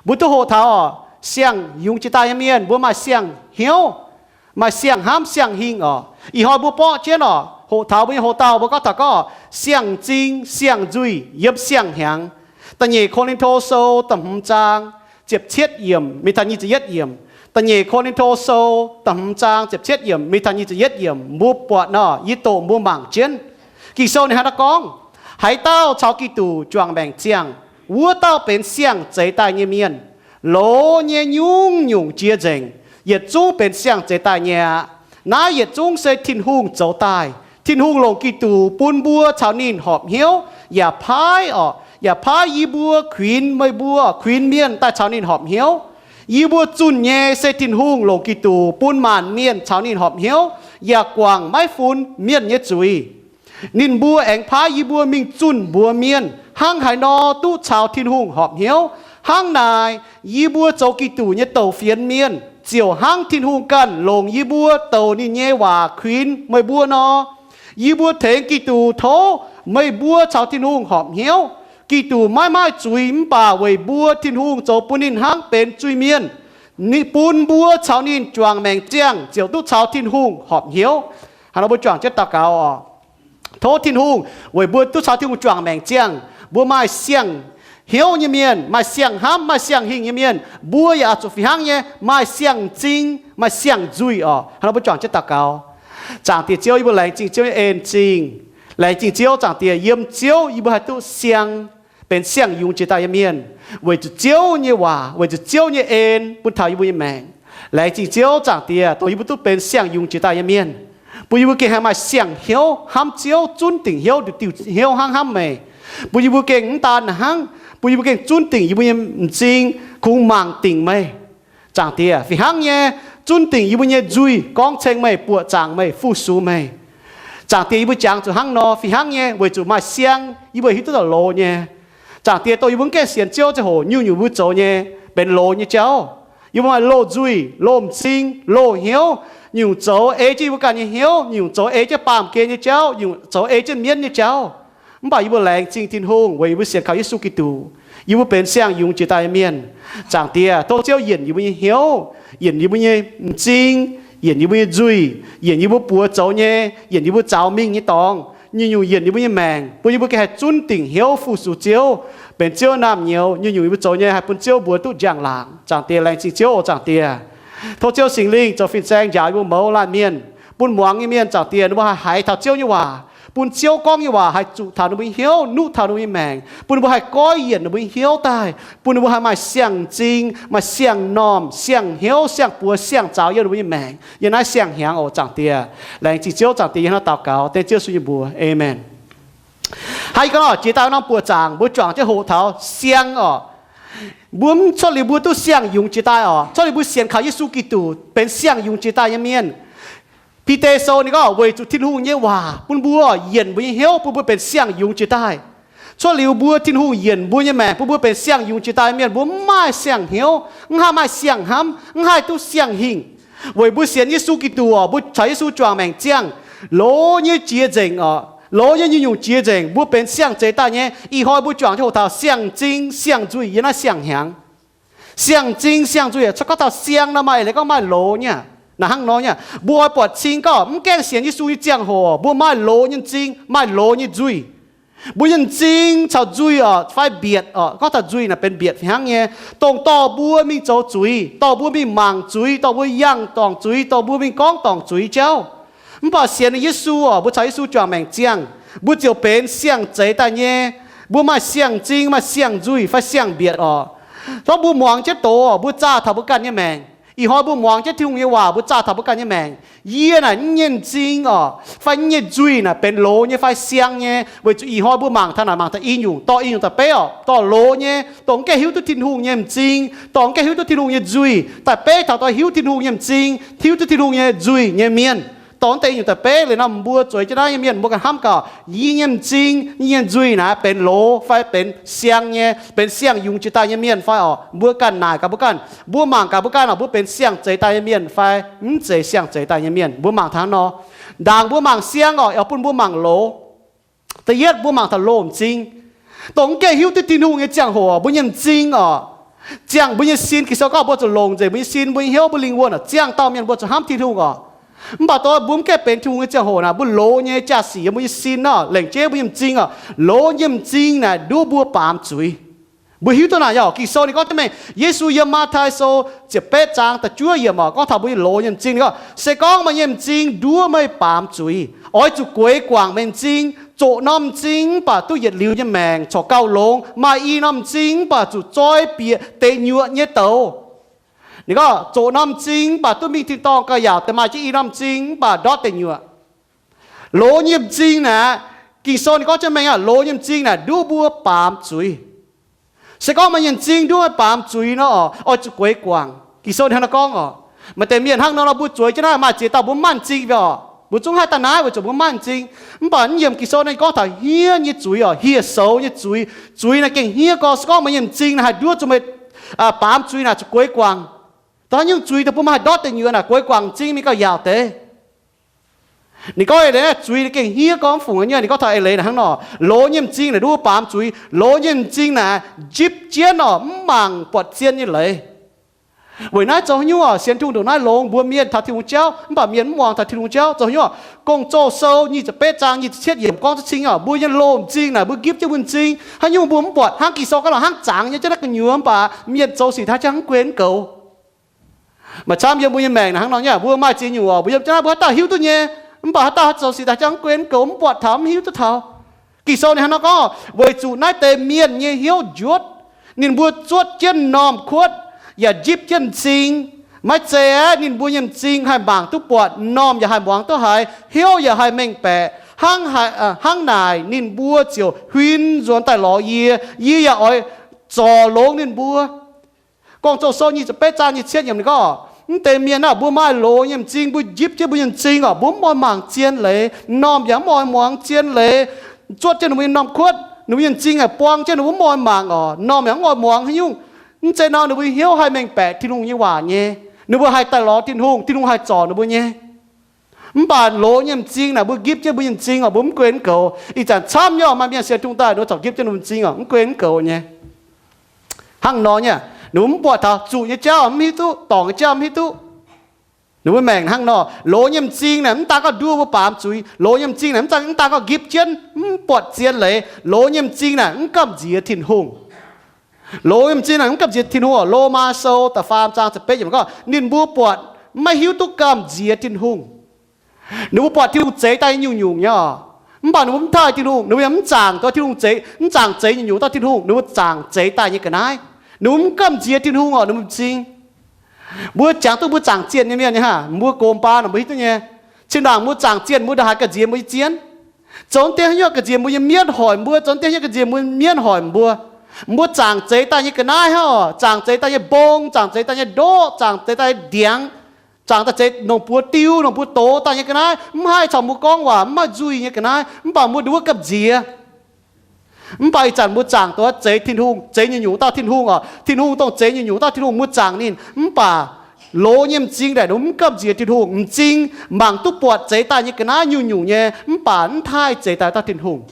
Mbuo duqv hoqc taux oc, siang-yungz jiex daaih nyei mienh mbuo maaih siang-hnyouv, maaih siang-hnamv siang-hingh oc. Ih hnoi mbuo borqv jienv oc, hoqc taux mbuo nyei hoc-dauh mbuo gorngv taux gorngv oc, siang-m'zing siang-nzuih yiem siang-hnyangx. Da'nyeic Ko^lin^to Sou da'hmz zaang ziepc cietv yiemc mingh taux nyic ziepc yietv yiemc. Da'nyeic Ko^lin^to Sou da'hmz zaang ziepc cietv yiemc mingh taux nyic ziepc yietv yiemc mbuo buatc nor, yie doqc mbuo mangc jienv. Ging-Sou ninh hnangv naaiv gorngv, haaix dauh caux Giduc juangc maengc ziangh, wuov dauh benx siang-zeix daaih nyei mienh. Loz nyei nyungc-nyungc jiex nzengc, yietc zungv benx siang-zeix daaih nyei aqv. Naaiv yietc zungv se Tin-Hungh zoux daaih. Tin-Hungh longc Giduc bun mbuo caux ninh horpc hnyouv, yaac paaiv oc, yaac paaiv yie mbuo kuinx meih mbuo, kuinx mienh daaih caux ninh horpc hnyouv. Yie mbuo zunh nyei se Tin-Hungh longc Giduc bun maanc mienh caux ninh horpc hnyouv, yaac guangc maiv funx mienh nyei zuiz. Ninh mbuo aengx paaiv yie mbuo mingh zunh mbuox mienh hnangv haaix nor duqv caux Tin-Hungh horpc hnyouv. Hnangv naaic, yie mbuo zoux Giduc nyei douc fienx mienh ziouc hnangv Tin-Hungh ganh longc yie mbuo douc ninh nyei waac kuinx meih mbuo nor. Yie mbuo tengx Giduc tov meih mbuo caux Tin-Hungh horpc hnyouv. Giduc maiv maaih zuiz mv baac weic mbuo Tin-Hungh zoux bun ninh hnangv benx zuiz-mienh, ninh bun mbuo caux ninh juangc maengc ziangh ziouc duqv caux Tin-Hungh horpc hnyouv. Hnangv nor mbuo juangc jienv daux gaux oc. Tov Tin-Hungh weic mbuo duqv caux Tin-Hungh juangc maengc ziangh, mbuo maaih siang-hnyouv nyei mienh, maaih siang-hnamv, maaih siang-hingh nyei mienh, mbuo yaac oix zuqc fih hnangv nyei maaih siang-m'zing, maaih siang-nzuih oc. Hnangv nor mbuo juangc jienv daux gaux. Zaangc Diex Ziouv, yie mbuo laengz zingh Ziouv nyei en-zingh. Laengz zingh Ziouv, Zaangc Diex, yiem Ziouv yie mbuo haih duqv siang, benx siang-yungz jiex daaih nyei mienh, weic zuqc Ziouv nyei waac, weic zuqc Ziouv nyei en bun taux yie mbuo nyei maengc. Laengz zingh Ziouv, Zaangc Diex, dongh yie mbuo duqv benx siang-yungz jiex daaih nyei mienh, bun yie mbuo gengh haih maaih siang-hnyouv hnamv Ziouv, zunv dingc hnyouv, diuh hnyouv hnangv hnamv meih. Bun yie mbuo gengh mv daan hnangv, bun yie mbuo gengh zunv dingc yie mbuo nyei m'zing, kungx mangc dingc meih. Zaangc Diex, fih hnangv nyei, zunv dingc yie mbuo nyei nzuih, gorngv ceng meih, buoqc zaangc meih, fu-sux meih. Zaangc Diex, yie mbuo jangx zuqc hnangv nor fih hnangv nyei, weic zuqc maaih siang yie mbuo hiuv duqv daaih loz nyei. Zaangc Diex, dongh yie mbuo mv gaengh sienx Ziouv ziangh hoc, nyungc-nyungc mbuo zoux nyei benx loz nyei jauv. Yie mbuo maaih loz nzuih, loz m'zing, loz hnyouv, nyungc zoux ei jienv yie mbuo ganh nyei hnyouv, nyungc zoux ei jienv baamh gen nyei jauv, nyungc zoux ei jienv mienv nyei jauv. Mv baac yie mbuo laengz zingh Tin-Hungh weic yie mbuo sienx kaux Yesu Giduc, yie mbuo benx siang-yungz jiex daaih nyei mienh. Zaangc Diex, tov Ziouv yienc yie mbuo nyei hnyouv, yienc yie mbuo nyei m'zing, yienc yie mbuo nyei nzuih, yienc yie mbuo buoz zoux nyei, yienc yie mbuo zaux mingh nyei dorngx, nyungc-nyungc yienc yie mbuo nyei maengc, bun yie mbuo gengh haih zunv dingc hnyouv fu-sux Ziouv, benx Ziouv naamh nyouz. Nyungc-nyungc yie mbuo zoux nyei haih bun Ziouv mbuox duqv njang-laangc. Zaangc Diex, laengz zingh Ziouv oc. Zaangc Diex, tov Ziouv Singx Lingh zoux fin-saeng njaaux yie mbuo mouz laanh mienh, bun muangx nyei mienh, Zaangc Diex, ninh mbuo haih haiz taux Ziouv nyei waac, bun Ziouv gorngv nyei waac haih zuqc taux ninh mbuo nyei hnyouv, nuqv taux ninh mbuo nyei maengc, bun ninh mbuo haih goiv yienc ninh mbuo nyei hnyouv daaih, bun ninh mbuo haih maaih siang-m'zing, maaih siang-normh, siang-hnyouv, siang-buoz, siang-zaux yiem ninh mbuo nyei maengc yiem naaiv siang-hnyangx oc. Zaangc Diex, laengz zingh Ziouv. Zaangc Diex, yie hnangv daux gaux dengv Ziouv Yesu nyei mbuox. Aamen. Hnangv yie gorngv oc, jiex daaih norm buoqc zaangc mbuo juangc jienv hoqc taux siang oc. Mbuo mv cuotv liuz mbuo duqv siang-yungz jiex daaih oc, cuotv liuz mbuo sienx kaux Yesu Giduc benx siang-yungz jiex daaih nyei mienh. Bide Sou ninh gorngv, weic zuqc Tin-Hungh nyei waac bun mbuo yienc mbuo nyei hnyouv, bun mbuo benx siang-yungz jiex daaih. Cuotv liuz mbuo, Tin-Hungh yienc mbuo nyei maengc bun mbuo benx siang-yungz jiex daaih mienh, mbuo mv maaih siang-hnyouv, mv haih maaih siang-hnamv, mv haih duqv siang-hingh. Weic mbuo sienx Yesu Giduc oc, mbuo caux Yesu juangc maengc ziangh, loz nyei jiex nzengc oc, loz nyei nyungc-nyungc jiex nzengc, mbuo benx siang-zeix daaih nyei. Ih hnoi mbuo juangc jienv hoqc taux siang-m'zing siang-nzuih yiem naaiv siang-hnyangx. Siang-m'zing siang-nzuih, cuotv gorngv taux siang nor maaih leiz gorngv maaih loz nyei aqv. Naaiv hnangv nor nyei aqv. Mbuo oix buatc cing gorngv mv gaengh sienx Yesu nyei ziangh hoc, mbuo maaih loz nyei m'zing, maaih loz nyei nzuih. Mbuo nyei m'zing caux nzuih oc, fai mbietc oc, gorngv taux nzuih naaic benx mbietc fih hnangv nyei. Dongh dorh mbuo mingh zoux zuiz, dorh mbuo mingh mangc zuiz, dorh mbuo yangh dorngc zuiz, dorh mbuo mingh gorngv dorngc zuiz jauv. Mv baac sienx Yesu oc, mbuo caux Yesu juangc maengc ziangh, mbuo ziouc benx siang-zeix daaih nyei. Mbuo maaih siang-m'zing, maaih siang-nzuih fai siang-mbietc oc. Gorngv mbuo muangx jienv doz oc, mbuo zaah taux mbuo ganh nyei maengc. Ih hnoi mbuo muangx jienv Tin-Hungh nyei waac, mbuo zaah taux mbuo ganh nyei maengc. Yie naaic nyei m'zing oc, fai nyei nzuih naaic benx loz nyei fai siang nyei? Weic zuqc ih hnoi mbuo mangc taux naaic, mangc taux i nyungc, dorh i nyungc daaih beiv oc, dorh loz nyei, dongh mv gaengh hiuv duqv Tin-Hungh nyei m'zing, dorh mv gaengh hiuv duqv Tin-Hungh nyei nzuih daaih beiv taux dorh hiuv Tin-Hungh nyei m'zing, hiuv duqv Tin-Hungh nyei nzuih nyei mienh. Dongh deix i nyungc daaih beiv liuz nor, mbuo zueiz jienv naaiv nyei mienh mbuo ganh hnamv gaax, yie nyei m'zing, yie nyei nzuih naaic benx loz fai benx siang nyei, benx siang-yungz jiex daaih nyei mienh fai oc? Mbuo ganh naaic gaax mbuo ganh, mbuo mangc gaax mbuo ganh oc, mbuo benx siang-zeix daaih nyei mienh fai mv zeiz siang-zeix daaih nyei mienh? Mbuo mangc taux hnangv nor. Ndaangc mbuo mangc siang oc, yaac bun mbuo mangc loz. Da'yietv mbuo mangc taux loz m'zing. Dongh mv gaengh hiuv duqv Tin-Hungh nyei ziangh hoc, mbuo nyei m'zing oc, Ziangh mbuo nyei sin, Ging-Sou gorngv mbuo zuqc longc nzengc mbuo nyei sin, mbuo nyei hnyouv, mbuo lingh wuonh oc, ziangh dauh mienh mbuo zuqc hnamv Tin-Hungh oc. Mv baac dongh mbuo mv gaengh benx Tin-Hungh nyei ziangh hoc naaic, mbuo loz nyei jaa-sic yiem mbuo nyei sin nor, lengc jeiv mbuo nyei m'zing oc. Loz nyei m'zing naaic nduov mbuo baamz zuiz. Mbuo hiuv duqv naaic oc. Ging-Sou ninh gorngv jienv mengh, Yesu yiem Matv^tai Sou ziepc betv zaang da'juov yiemc oc, gorngv taux mbuo nyei loz nyei m'zing, ninh gorngv, se gorngv meih nyei m'zing nduov meih baamz zuiz, oix zuqc gueix guangc meih m'zing. Zoqc norm m'zing mv baac duqv yietc liuz nyei maengc corc gauh longx. Maaih i norm m'zing mv baac zuqc zoi bieqc deic nyuoqc nyei douz. Ninh gorngv, zoqc norm m'zing mv baac duqv mingh tin-dorngh gauh yaauc deix. Maaih jienv i norm m'zing mv baac ndortv deic nyuoqc. Loz nyei m'zing naaic, Ging-Sou ninh gorngv jienv mengh aqv, loz nyei m'zing naaic nduov mbuo baamz zuiz. Se gorngv meih nyei m'zing nduov meih baamz zuiz nor, oix zuqc gueix guangc. Ging-Sou ninh hnangv naaiv gorngv oc. Maaih deix mienh hnangv nor nor, mbuo zueiz jienv naaiv maaih ziex dauh mbuo mv maaih m'zing mv baac oc, mbuo zungv haih daaih naaiv weic zuqc mbuo mv maaih m'zing. Mv baac naaiv yiem Ging-Sou ninh gorngv taux hniev nyei zuiz oc, hieh soux nyei zuiz. Zuiz naaic gengh hniev gorx. Se gorngv meih nyei m'zing naaic haih nduov zuqc meih baamz zuiz naaic zuqc gueix guangc. Dongh haaix nyungc zuiz dongh bun meih haih ndortv deic nyuoqc naaic, gueix guangc m'zing mingh gauh yaauc deix. Ninh gorngv eix leiz naaiv zuiz ninh gengh hniev gorx mv fungc nyei. Ninh gorngv taux eix leiz naaic hnangv nor, loz nyei m'zing naaic nduov baamz zuiz. Loz nyei m'zing naaic njipv jienv oc, mv mangc buatc zien nyei leiz. Weic naaiv zoux haaix nyungc oc, sienx Tin-Hungh ndongc naaiv longx, mbuo mienh taux Tin-Hungh jauv mv baac mienh mv muangx taux Tin-Hungh jauv. Zoux haaix nyungc oc? Gong-Zoh sou nyic ziepc betv zaang nyic ziepc cietv yiemc gorngv duqv cing oc, mbuo nyei loz m'zing naaic mbuo njipv jienv mbuo m'zing. Haaix nyungc mbuo mv buatc, hnangv Ging-Sou gorngv nor, hnangv zangx nyei jienv naaiv gu'nyuoz mv baac mienh zoux sic haaix jangx mv guen mv goux. Maaih camv yiem mbuo nyei maengc naaic hnangv nor nyei. Mbuo maaih ziex nyungc oc, mbuo yiem jienv naaiv mbuo haaix dauh hiuv duqv nyei, mv baac haaix dauh zoux sic haaix jangx mv guen mv goux, mv buatc taux, mv hiuv duqv taux. Ging-Sou ninh hnangv nor gorngv, weic zuqc naaiv deix mienh nyei hnyouv njuotv. Ninh mbuo zuotv jienv m'normh kuotv yaac njipv jienv m'zing. Maiv zeiz aeqv, ninh mbuo nyei m'zing haih mangc duqv buatc, m'normh yaac haih muangx duqv haiz, hnyouv yaac haih mengh baeqc. Hnangv naaic ninh mbuo ziouc huin nzuonx daaih lorz yie, yie yaac oix zorc longx ninh mbuo. Gong-Zoh sou nyic ziepc betv zaang nyic ziepc cietv yiemc ninh gorngv, mv deix mienh aah, mbuo maaih loz nyei m'zing, mbuo njipv jienv mbuo nyei m'zing oc, mbuo mv oix mangc zien leiz, m'normh yaac mv oix muangx zien leiz, zuotv jienv ninh mbuo nyei m'normh kuotv, ninh mbuo nyei m'zing aah, buang jienv ninh mbuo mv oix mangc oc, m'normh yaac mv oix muangx haaix nyungc. Mv zeiz nor ninh mbuo hnyouv haih mengh baeqc Tin-Hungh nyei waac nyei, ninh mbuo haih daaih lorz Tin-Hungh, Tin-Hungh haih zorc ninh mbuo nyei. Mv baac loz nyei m'zing naaic mbuo njipv jienv mbuo nyei m'zing oc, mbuo mv guen mv goux. Ih zanc camv nyei oc, maaih mienh sienx Tin-Hungh daaih ninh mbuo corc njipv jienv ninh mbuo m'zing oc, mv guen mv goux nyei. Hnangv nor nyei, ninh mbuo mv buatc taux zuqc nyei jauv mv hiuv duqv, dorngc nyei jauv mv hiuv duqv. Ninh mbuo maengc hnangv nor, loz nyei m'zing naaic mv daan gorngv nduov mbuo baamz zuiz. Loz nyei m'zing naaic mv daan gorngv njipv jienv mv buatc zien leiz. Loz nyei m'zing naaic mv gamh nziex Tin-Hungh. Loz nyei m'zing naaic mv gamh nziex Tin-Hungh oc. Lomaa sou da'faam zaang ziepc betv yiemc gorngv, ninh mbuo buatc maiv hiuv duqv gamh nziex Tin-Hungh. Ninh mbuo buatc Tin-Hungh zeix daaih nyei nyungc-nyungc nyei oc. Mv baac ninh mbuo mv taaih Tin-Hungh, ninh mbuo yaac mv zaangc duqv Tin-Hungh zeix, mv zaangc zeix nyungc-nyungc dauh Tin-Hungh, ninh mbuo zaangc zeix daaih nyei ga'naaiv. Ninh mbuo mv gamh nziex Tin-Hungh oc, ninh mbuo m'zing. Mbuo jangx duqv mbuo zaangc zienh nyei mienh nyei haah, mbuo gox baan oc, mbuo hiuv duqv nyei. Cin-ndaangc mbuo zaangc zienh mbuo ndongc haaix gamh nziex mbuo nyei zien? Zoux deix haaix nyungc gamh nziex mbuo nyei mienv hoic mbuo? Zoux deix haaix nyungc gamh nziex mbuo nyei mienv hoic mbuo? Mbuo zaangc zeix daaih nyei ga'naaiv hnangv oc, zaangc zeix daaih nyei mbong, zaangc zeix daaih nyei ndoqv, zaangc zeix daaih nyei ndiangx, zaangc daaih zeix longc buoz diu, longc buoz doz daaih nyei ga'naaiv, mv haih caux mbuo gorngv waac, mv maaih nzuih nyei ga'naaiv, mv baac mbuo nduov gamh nziex. Mv baac ih zanc mbuo zaangc duqv zeix Tin-Hungh, zeix nyungc-nyungc dauh Tin-Hungh oc. Tin-Hungh dongh zeix nyungc-nyungc dauh Tin-Hungh, mbuo zaangc ninh, mv baac loz nyei m'zing naaic ninh mv gamh nziex Tin-Hungh. M'zing mangc duqv buatc zeix daaih nyei ga'naaiv nyungc-nyungc nyei, mv baac mv taaih zeix daaih dauh Tin-Hungh.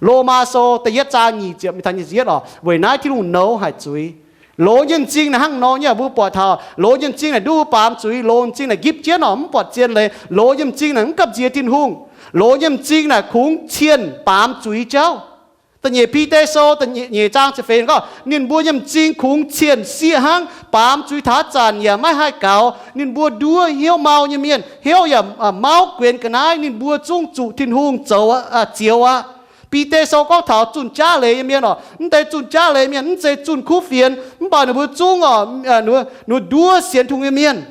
Lomaa sou da'yietv zaang nyic ziepc mingh taux nyic ziepc yietv oc. Weic naaiv Tin-Hungh nouz haic zuiz. Loz nyei m'zing naaic hnangv nor nyei, mbuo buatc taux loz nyei m'zing naaic nduov mbuo baamz zuiz, loz nyei m'zing naaic njipv jienv oc, mv buatc zien leiz. Loz nyei m'zing naaic mv gamh nziex Tin-Hungh. Loz nyei m'zing naaic kungx cienh baamz zuiz jauv. Da'nyeic Bide Sou da'nyeic zaang ziepc feix gorngv, ninh mbuo nyei m'zing kungx cienh sieqv hnangv, baamz zuiz taux haaix zanc yaac maiv haih gaux. Ninh mbuo nduov hnyouv mau nyei mienh, hnyouv yaac mauv guenx ga'naaiv. Ninh mbuo zungv zuqc Tin-Hungh zoux, zioux aqv. Bide Sou gorngv taux zunh jaav leiz nyei mienh oc. Mv deix zunh jaav leiz mienh mv zeiz zunh kuv fienx, mv baac ninh mbuo zungv oc, ninh mbuo nduov sienx Tin-Hungh nyei mienh.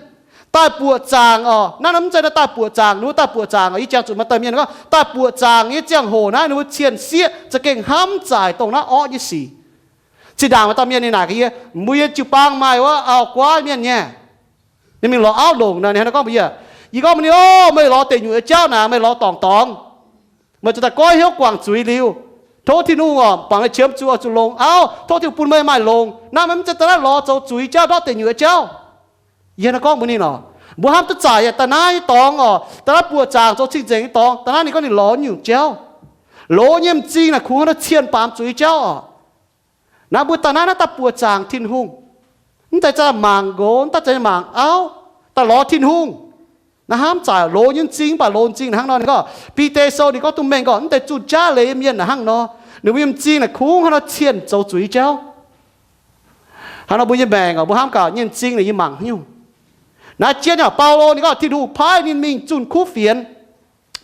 Daaih buoqc zaangc oc. Naaiv mv zeiz naaiv daaih buoqc zaangc, ninh mbuo daaih buoqc zaangc oc. Yie jangx zuqc maaih dauh mienh gorngv daaih buoqc zaangc nyei ziangh hoc naaiv ninh mbuo cienh sieqv za'gengh hnamv zaaic dongh naaiv orqv nyei sic. Zinh ndaangc maaih dauh mienh ninh naaic gaax yie, mbuo yie jiu-baang maaih wuov auv-guaav mienh nyei. Ninh mingh lorz auv longc nor, ninh hnangv naaiv gorngv mbuox yie, yie gorngv mbuox ninh, Ov, meih lorz deic nyuoqc nyei jauv naaic, meih lorz dorngc dorngx. Meih zuqc daaih goiv hnyouv guangc zuiz liuz, tov Tin-Hungh oc, bangc meih qiemx zuqc oix zuqc longc auv, tov Tin-Hungh bun meih maaih longc. Naaiv meih mv zeiz daaih naaiv lorz zoux zuiz jauv, ndortv deic nyuoqc jauv. Yie hnangv naaiv gorngv mbuox ninh oc, mbuo hnamv duqv zaaic yaac daaih naaiv nyei dorngx oc, daaih naaiv buoqc zaangc zoux cing-nzengc nyei dorngx, daaih naaiv ninh gorngv ninh lorz nyungc jauv. Loz nyei m'zing naaic kungx hnangv naaiv cienh baamz zuiz jauv oc. Naaiv mbuo daaih naaiv, naaiv daaih buoqc zaangc Tin-Hungh. Mv deix zaah mangc nqox, mv deix zaah mangc auv, daaih lorz Tin-Hungh. Naaiv hnamv zaaic loz nyei m'zing, mv baac loz m'zing naaiv hnangv nor, ninh gorngv, Bide Sou ninh gorngv duqv mengh gorngv, mv deix zunh jaav leiz nyei mienh naaiv hnangv nor, ninh mbuo nyei m'zing naaic kungx hnangv nor cien zoux zuiz jauv. Hnangv nor mbuo nyei maengc oc, mbuo hnamv gaax nyei m'zing naaic yie mangc haaix nyungc. Naaiv jienv nyei Baulo ninh gorngv Tin-Hungh paaiv ninh mingh zunh kuv fienx.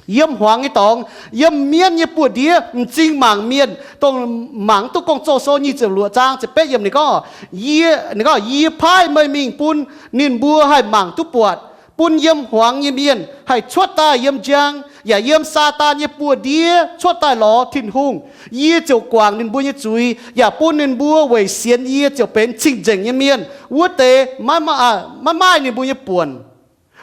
Yiem hmuangx nyei dorngx, yiem mienv nyei buoz-ndiev, m'zing mangc mienh, dongh mangc duqv Gong-Zoh Sou nyic ziepc luoqc zaang ziepc betv yiemc ninh gorngv, yie, ninh gorngv, yie paaiv meih mingh bun ninh mbuo haih mangc duqv buatc, bun yiem hmuangx nyei mienh haih cuotv daaih yiem njang, yaac yiem Saadaan nyei buoz-ndiev cuotv daaih lorz Tin-Hungh. Yie ziouc guangc ninh mbuo nyei zuiz, yaac bun ninh mbuo weic sienx yie ziouc benx cing-nzengc nyei mienh. Wuov deix maiv, maiv maaih ninh mbuo nyei buonc.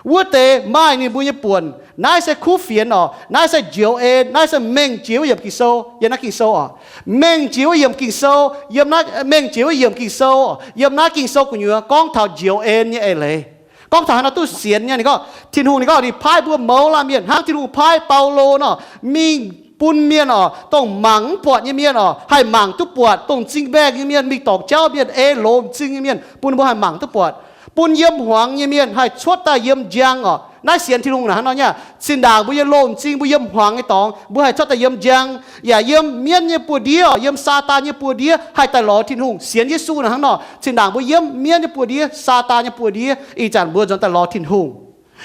Wuov deix maaih ninh mbuo nyei buonc. Naaiv se kuv fienx oc. Naaiv se njoux en. Naaiv se mengh jiex wuov yiemc Ging-Sou, yiem naaiv Ging-Sou oc. Mengh jiex wuov yiemc Ging-Sou, yiem naaiv, mengh jiex wuov yiemc Ging-Sou, yiem naaiv Ging-Sou gu'nyuoz gorngv taux njoux en nyei eix leiz. Gorngv taux haaix nor duqv sienx nyei, ninh gorngv, Tin-Hungh ninh gorngv ninh paaiv mbuo mouz laanh mienh hnangv Tin-Hungh paaiv Baulo nor, mingh bun mienh oc, dongh mangc mv buatc nyei mienh oc, haih mangc duqv buatc, dongh m'zing mbaengh nyei mienh, mingh dorngc jauv mienh, ei loz m'zing nyei mienh, bun ninh mbuo haih mangc duqv buatc. Bun yiem hmuangx nyei mienh haih cuotv daaih yiem njang oc. Naaiv sienx Tin-Hungh naaic hnangv nor nyei. Zinh ndaangc mbuo nyei loz m'zing, mbuo yiem hmuangx nyei dorngx, mbuo haih cuotv daaih yiem njang, yaac yiem mienv nyei buoz-ndiev oc, yiem Saadaan nyei buoz-ndiev haih daaih lorz Tin-Hungh. Sienx Yesu naaic hnangv nor, zinh ndaangc mbuo yiem mienv nyei buoz-ndiev, Saadaan nyei buoz-ndiev, ih zanc mbuo nzuonx daaih lorz Tin-Hungh.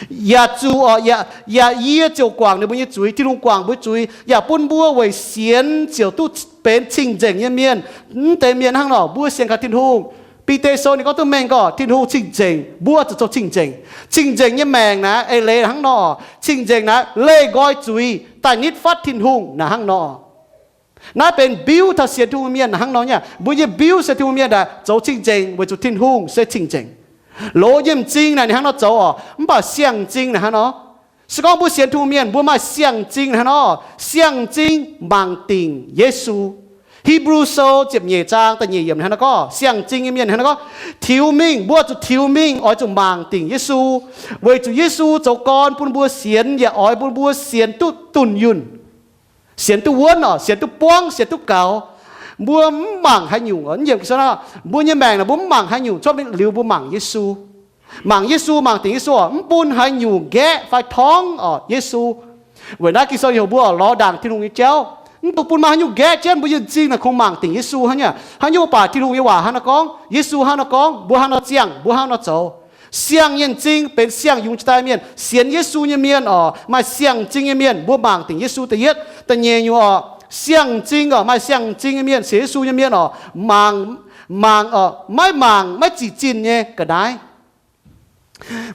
Yaac zuqc oc, yaac, yaac yie ziouc guangc ninh mbuo nyei zuiz. Tin-Hungh guangc mbuo zuiz, yaac bun mbuo weic sienx ziouc duqv benx cing-nzengc nyei mienh. Mv deix mienh hnangv nor, mbuo sienx kaux Tin-Hungh. Bide Sou ninh gorngv duqv mengh gorngv Tin-Hungh cing-nzengc, mbuo zuqc zoux cing-nzengc. Cing-nzengc nyei maengc naaic eix leiz hnangv nor. Cing-nzengc naaic leih nqoi zuiz daaih nitv fatv Tin-Hungh naaic hnangv nor. Naaiv benx mbiuv taux sienx Tin-Hungh mienh naaic hnangv nor nyei. Mbuo nyei mbiuv sienx Tin-Hungh mienh naaic zoux cing-nzengc weic zuqc Tin-Hungh se cing-nzengc. Loz nyei m'zing naaic ninh hnangv nor zoux oc, mv baac siang-m'zing naaic hnangv nor. Se gorngv mbuo sienx Tin-Hungh mienh, mbuo maaih siang-m'zing naaic hnangv nor. Siang-m'zing mangc dingc Yesu. Hipv^lu Sou ziepc nyeic zaang da'nyeic yiemc hnangv nor gorngv, siang-m'zing nyei mienh hnangv nor gorngv, tiux mingh, mbuo zuqc tiux mingh oix zuqc mangc dingc Yesu, weic zuqc Yesu zoux gorn bun mbuo sienx, yaac oix bun mbuo sienx duqv dunh yunh, sienx duqv wuonv oc, sienx duqv buangv, sienx duqv gaux. Mbuo mv mangc haaix nyungc oc, mbuo nyei maengc naaic mbuo mv mangc haaix nyungc, cuotv liuz mbuo mangc Yesu. Mangc Yesu, mangc dingc Yesu oc, mv bun haaix nyungc nqaeqv fai torngv oc Yesu. Weic naaiv Ging-Sou heuc mbuo lorz ndaangc Tin-Hungh nyei jauv, mv dungx bun maaih haaix nyungc nqaeqv jienv mbuo nyei m'zing naaic kungx mangc dingc Yesu hnangv nyei. Haaix nyungc baac Tin-Hungh nyei waac hnangv nor gorngv, Yesu hnangv nor gorngv, mbuo hnangv nor ziangh, mbuo hnangv nor zoux. Siang nyei m'zing benx siang-yungz jiex daaih mienh, sienx Yesu nyei mienh oc, maaih siang m'zing nyei mienh, mbuo mangc dingc Yesu da'yietv. Da'nyeic nyungc oc, siang m'zing oc, maaih siang m'zing nyei mienh, sienx Yesu nyei mienh oc, mangc, mangc oc, maiv mangc maiv zic zinh nyei ga'naaiv.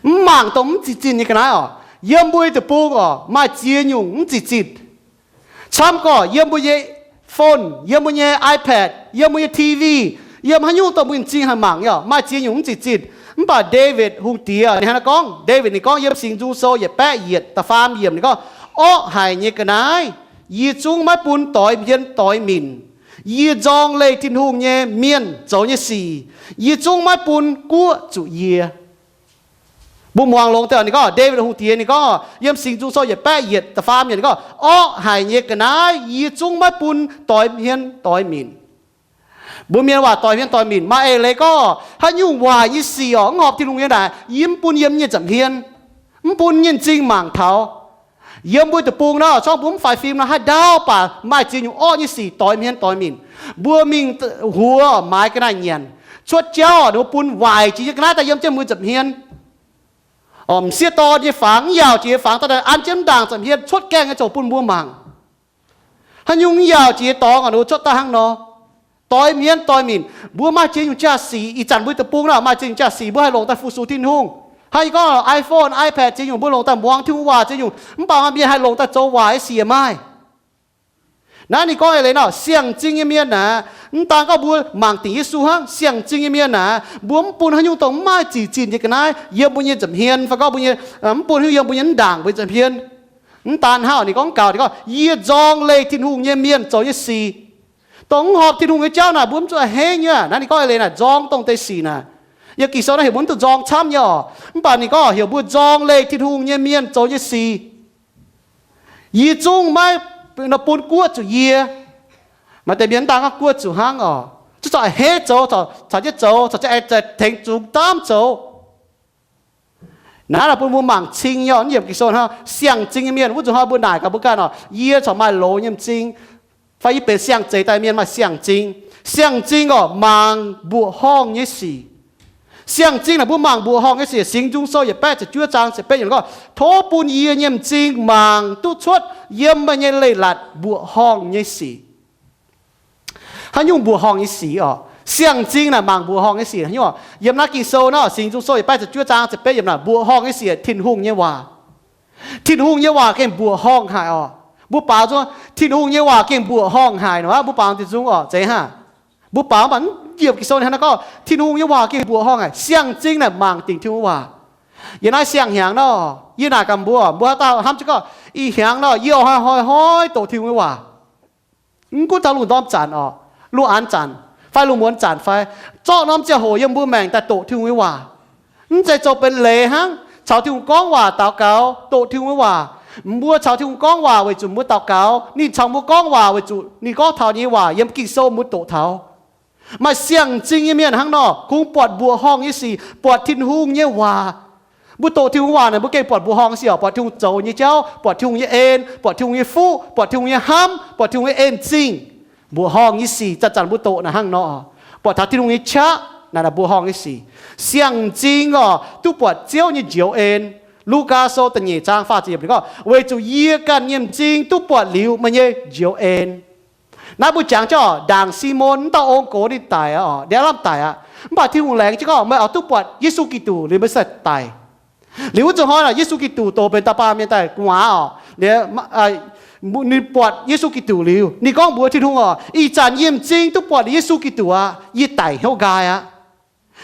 Mv mangc dongh mv zic zinh nyei ga'naaiv oc. Yiem mbuo nyei deic-bung oc, maaih ziex nyungc mv zic zinh. Camv gorqv yiem mbuo nyei phone, yiem mbuo nyei iPad, yiem mbuo nyei T V, yiem haaix nyungc dongh mbuo m'zing haih mangc nyei oc, maaih ziex nyungc mv zic zinh. Mv baac Ndaawitv Hungh Diex ninh hnangv naaiv gorngv, Ndaawitv ninh gorngv yiem Singx Nzung Sou yietc baeqv yietc da'faam yiemc ninh gorngv, orqv haic nyei ga'naaiv yie zungv maiv bun doix hmien doix minc. Yie nzorng leih Tin-Hungh nyei mienh zoux nyei sic, yie zungv maiv bun guoqv zuqc yie. Mbuo muangx longx deix ninh gorngv, Ndaawitv Hungh Diex ninh gorngv, yiem Singx Nzung Sou yietc baeqv yietc da'faam yiemc ninh gorngv, orqv haic nyei ga'naaiv yie zungv maiv bun doix hmien doix minc. Mbuo mienh waac doix hmien doix minc maaih eix leiz gorngv, haaix nyungc waaic nyei sic oc, mv horpc Tin-Hungh nyei naaic, yie mv bun yiem nyei nza'hmien, mv bun nyei m'zing mangc taux. Yiem mbuo deic-bung nor, corc mbuo mv faix fim nor, haaix ndau baac maaih ziex nyungc orqv nyei sic doix hmien doix minc. Mbuo mingh huox maaiz ga'naaiv nyanc, cuotv jauv ninh mbuo bun waaic jiex nyei ga'naaiv daaih yiem jienv mbuo nza'hmien. M'sieqv dorn nyei fangx, mv yaauc jiex nyei fangx daaih an jienv ndaangc nza'hmien cuotv gaengh nyei zoux bun mbuo mangc. Haaix nyungc mv yaauc jiex nyei dorngx ninh mbuo cuotv daaih hnangv nor. Doix hmien doix minc, mbuo maaih ziex nyungc jaa-sic. Ih zanc mbuo deic-bung nor maaih ziex nyungc jaa-sic, mbuo haih longc daaih fu-sux Tin-Hungh. Hnangv yie gorngv iPhone, iPad ziex nyungc mbuo longc daaih muangx Tin-Hungh waac ziex nyungc, mv baac maaih mienh haih longc daaih zoux waaic nyei sic yaac maaih. Naaiv ninh gorngv eix leiz nor, siang-m'zing nyei mienh naaic, mv daan gorngv mbuo mangc dingc Yesu hnangv. Siang-m'zing nyei mienh naaic, mbuo mv bun haaix nyungc dongh mv maaih zic zinh nyei ga'naaiv yiem mbuo nyei nza'hmien, fai gorngv mbuo nyei, mv bun haaix nyungc yiem mbuo nyei ndaangc mbuo nza'hmien. Mv daan hnangv, ninh gorngv gaux, ninh gorngv, yie nzorng leih Tin-Hungh nyei mienh zoux nyei sic. Dongh mv horpc Tin-Hungh nyei jauv naaic mbuo mv zuqc a'hneiv nyei. Naaiv ninh gorngv eix leiz naaic, nzorng dongh deix sic naaic. Yiem Ging-Sou naaiv heuc mbuo mv duqv nzorng camv nyei oc. Mv baac ninh gorngv heuc mbuo nzorng leih Tin-Hungh nyei mienh zoux nyei sic, yie zungv maiv bun guoqv zuqc yie. Maaih deix mienh mv daan gorngv guoqv zuqc hnangv oc, zuqc zorqv a'hneiv zoux, caux jienv zoux, caux jienv aengx tengx zungx daamv zoux. Naaiv bun mbuo mangc cing nyei, yiemc Ging-Sou hnangv siang-zing nyei mienh. Wuov zuqc hnoi mbuo naaic gaax mbuo ganh oc, yie corc maaih loz nyei m'zing, fai yie benx siang-zeix daaih mienh maaih siang-zing. Siang-zing oc, mangc mbuoqc horngh nyei sic. Siang-zing naaic mbuo mangc mbuoqc horngh nyei sic. Singx Nzung Sou yietc baeqv ziepc juov zaang ziepc betv yiemc gorngv, Tov bun yie nyei m'zing mangc duqv cuotv yiem meih nyei leiz-latc mbuoqc horngh nyei sic. Haaix nyungc mbuoqc horngh nyei sic oc? Siang-zing naaic mangc mbuoqc horngh nyei sic haaix nyungc? Yiem naaiv Ging-Sou naaiv, Singx Nzung Sou yietc baeqv ziepc juov zaang ziepc betv yiemc naaic, mbuoqc horngh nyei sic, Tin-Hungh nyei waac. Tin-Hungh nyei waac gengh mbuoqc horngh haic oc. Mbuo baaux nzung, Tin-Hungh nyei waac gengh mbuoqc horngh haic nor, mbuo baaux nzung oc, zeiz hnangv. Mbuo baaux mv baac mv yiemc Ging-Sou hnangv naaiv gorngv Tin-Hungh nyei waac gengh mbuoqc horngh haic. Siang-zing naaic mangc dingc Tin-Hungh waac. Yiem naaiv siang-hnyangx nor, yie naaic gaax mbuo, mbuo haaix dauh hnamv jienv gorngv, ih hnyangx nor yie oix hnoi-hnoi doqc Tin-Hungh nyei waac. Mv gunv taux lungh ndorm zanc oc, lungh aanx zanc, fai lungh muonz zanc fai, zorqv norm ziangh hoc yiem mbuo maengc daaih doqc Tin-Hungh nyei waac. Mv zeiz zoux benx leiz hnangv, caux Tin-Hungh gorngv waac daux gaux, doqc Tin-Hungh nyei waac. Mbuo caux Tin-Hungh gorngv waac weic zuqc mbuo daux gaux, ninh caux mbuo gorngv waac weic zuqc ninh gorngv taux ninh nyei waac yiem Ging-Sou mbuo doqc taux. Maaih siang-zing nyei mienh hnangv nor, kungx buatc mbuoqc horngh nyei sic, buatc Tin-Hungh nyei waac. Mbuo doqc Tin-Hungh waac naaic, mbuo gengh buatc mbuoqc horngh nyei sic oc, buatc Tin-Hungh zoux nyei jauv, buatc Tin-Hungh nyei en, buatc Tin-Hungh nyei fuqv, buatc Tin-Hungh nyei hnamv, buatc Tin-Hungh nyei en-zingh. Mbuoqc horngh nyei sic zanc-zanc mbuo doqc naaic hnangv nor, buatc taux Tin-Hungh nyei qaqv naaic, naaic mbuoqc horngh nyei sic. Siang-zing oc, duqv buatc Ziouv nyei njoux en. Lugaa Sou da'nyeic zaang faah ziepc yiemc ninh gorngv, Weic zuqc yie ganh nyei m'zing duqv buatc liuz meih nyei njoux en. Naaiv mbuo jangx jienv oc, ndaangc Simon wuov dauh ong-gox ninh daic aqv oc, ninh aav lamh daic aqv. Mv baac Tin-Hungh laengz jienv gorngv meih oix duqv buatc Yesu Giduc liuz meih sai daic. Liuz wuov zuqc hnoi naaic Yesu Giduc dox benx dauh baamh mienh daaih gu'nguaaz oc. Ninh buatc Yesu Giduc liuz, ninh gorngv mbuox Tin-Hungh oc, Ih zanc yie m'zing duqv buatc liuz Yesu Giduc aqv, yie daic hnyouv nqaai aqv.